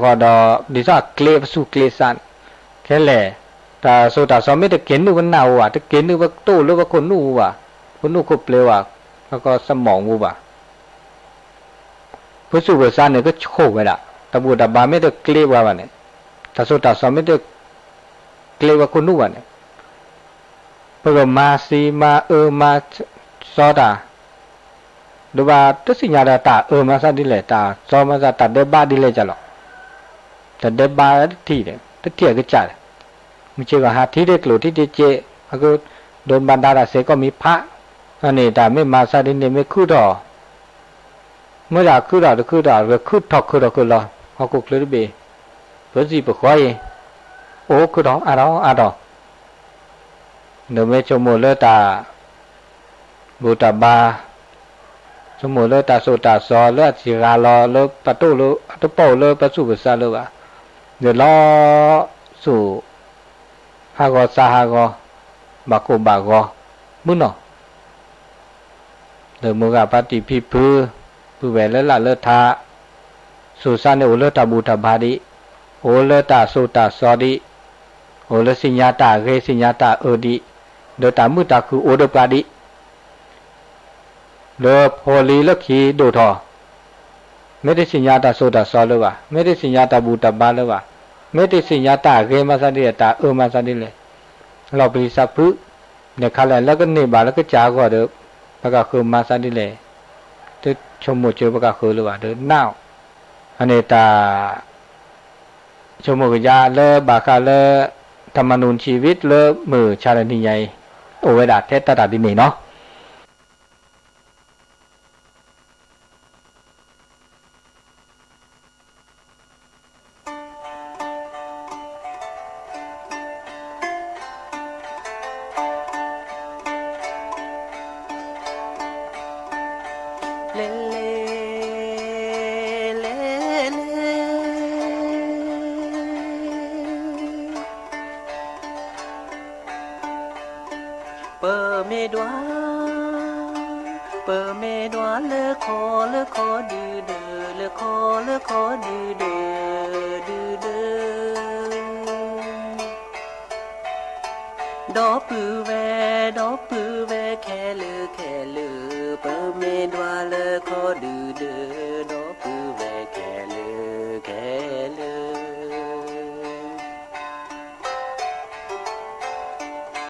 ဃီဃီဒီး ဒ်သိးအကျဲပသူၣ်ကျဲသးန့ၣ်, ခဲလဲၣ်, တၢ်စိတၢ်စီမ့ၢ်တက့ၤနုာ်ပနၢ်ဟူဘၣ်, တက့ၤနုာ်ပတိၢ်လၢပခိၣ်နူာ်ပူၤဘၣ်, ခိၣ်နူာ်ခိၣ်ပျ့ၤဘၣ်, ပကီၢ်သမီၣ်ပူၤဘၣ် ပသူၣ်ပသးန့ၣ် ကဆိၣ်ဝဲဒၣ်, တၢ်ဘူၣ်တၢ်ဘါမ့ၢ်တကျ့ပှၤဘၣ်န့ၣ်, တၢ်စိတၢ်စီမ့ၢ်တကျ့ပှၤခိၣ်နူာ်ဘၣ်န့ၣ်, ပကမၤသံမၤအၢမၤစီတၢ်, ဒိးဘၣ်တသ့ၣ်ညါဒီးတၢ်အၢမၤသးဒ်လဲၣ်, တၢ်စီမၤသး တၢ်ဒဲးဘးဒ်လဲၣ်ကၢ်လီၤ, တၢ်ဒဲးဘးတထံၣ်, တထံၣ်အကစၢ်လဲၣ်, မုၢ်ဆ့ၣ်ဂီၤဟါထံၣ်တ့ၢ်ကျိၤထံၣ်တ့ၢ်စ့, အကဒိးဘၣ်ဒါတၢ်စ့ကီၢ်မံၤဖး, အန့ၣ်တၢ်မ့ၢ်မၤသးဒ်န့ၣ်မ့ၢ်ခုၣ်ထီၣ် မ့ၢ်ဒၣ်ခုၣ်ထီၣ်တခုၣ်ထီၣ် ခုၣ်ထီၣ်ခုၣ်ထီၣ်ခုၣ်လီၤ ဟီၣ်ခိၣ်ချၢတဘ့ၣ်, ပစံၣ်ပဃီအံၤ, အိၣ်ခုၣ်ထီၣ်အါထီၣ်အါထီၣ်, ဒီးမ့ၢ်ဆိကမိၣ်လၢတၢ်ဘူၣ်တၢ်ဘါ, ဆိကမိၣ်လၢတၢ်သိၣ်တၢ်သီလၢအစံၣ်ဂၤလီၤလၢပတိၢ်လၢ အတပိာ်လၢပသူၣ်ပသးလၢၤဘၣ်, ဒီးလီၤစိၤ ဟးဂီၤသးဟးဂီၤ, ဘၣ်ကိၢ်ဘၣ်ဂီၤ မုၢ်နီၢ် လၢမိၢ်ဂၤဖါတံၢ်ဖံဖု ပုၢ်ဝဲၢ်လၢလၢ်လၢထး, သူၣ်စၢ်န့ၣ်အိၣ်လၢတၢ်ဘူၣ်တၢ်ဘါဒံး, အိၣ်လၢတၢ်သိၣ်တၢ်သီဒံး, အိၣ်လၢသ့ၣ်ညါတၢ်ဂ့ၤသ့ၣ်ညါတၢ်အၢဒံး, ဒီးတၢ်မုာ်တၢ်ခုၣ်အိၣ်ဒီးပှၤဒံး လၢဖိလံၤလၢခံဒိၣ်ထီၣ်, မ့ၢ်တသ့ၣ်ညါတၢ်သိၣ်တၢ်သီလၢၤဘၣ်, မ့ၢ်တသ့ၣ်ညါတၢ်ဘူၣ်တၢ်ဘါလၢၤဘၣ်, မ့ၢ်တသ့ၣ်ညါတၢ်ဂ့ၤမၤသးဒ်လဲၣ် တၢ်အၢမၤသးဒ်လဲၣ်, လီၤပျံၤသးဖုး, နခါလဲၣ်လၢကန့ၢ်ဘၣ်လၢကစၢ်အဂီၢ်ဒီး ပကဃုမၤသးဒ်လဲၣ်, တဆိကမိၣ်စၢၤပကဃုလၢၤဘၣ်ဒီး now အန့ၣ်တၢ် ဆိကမိၣ်ကယါလၢဘၣ်ဃးလၢ တၢ်မၤနုၤဆံးဝံၤလၢမုၢ်ဆါတနံၤညါအံၤ အိၣ်ဝဲဒၣ်ထဲတၢ်တၢ်ဒ်န့ၣ်နီၤ. လဲၤလဲၤ လဲၤလဲၤ ပမ့ၢ်ဒွး ပမ့ၢ်ဒွးလၢခီလၢခီဒုဒၢ လၢခီလၢခီဒုဒၢ ဒုဒၢ ဒီပုၢ်ဝဲၢ် ဒီပုၢ်ဝဲၢ်ခဲလၢာ်ခဲလၢာ် ပမ့ၢ်ဒွးလၢခီဒုဒၢ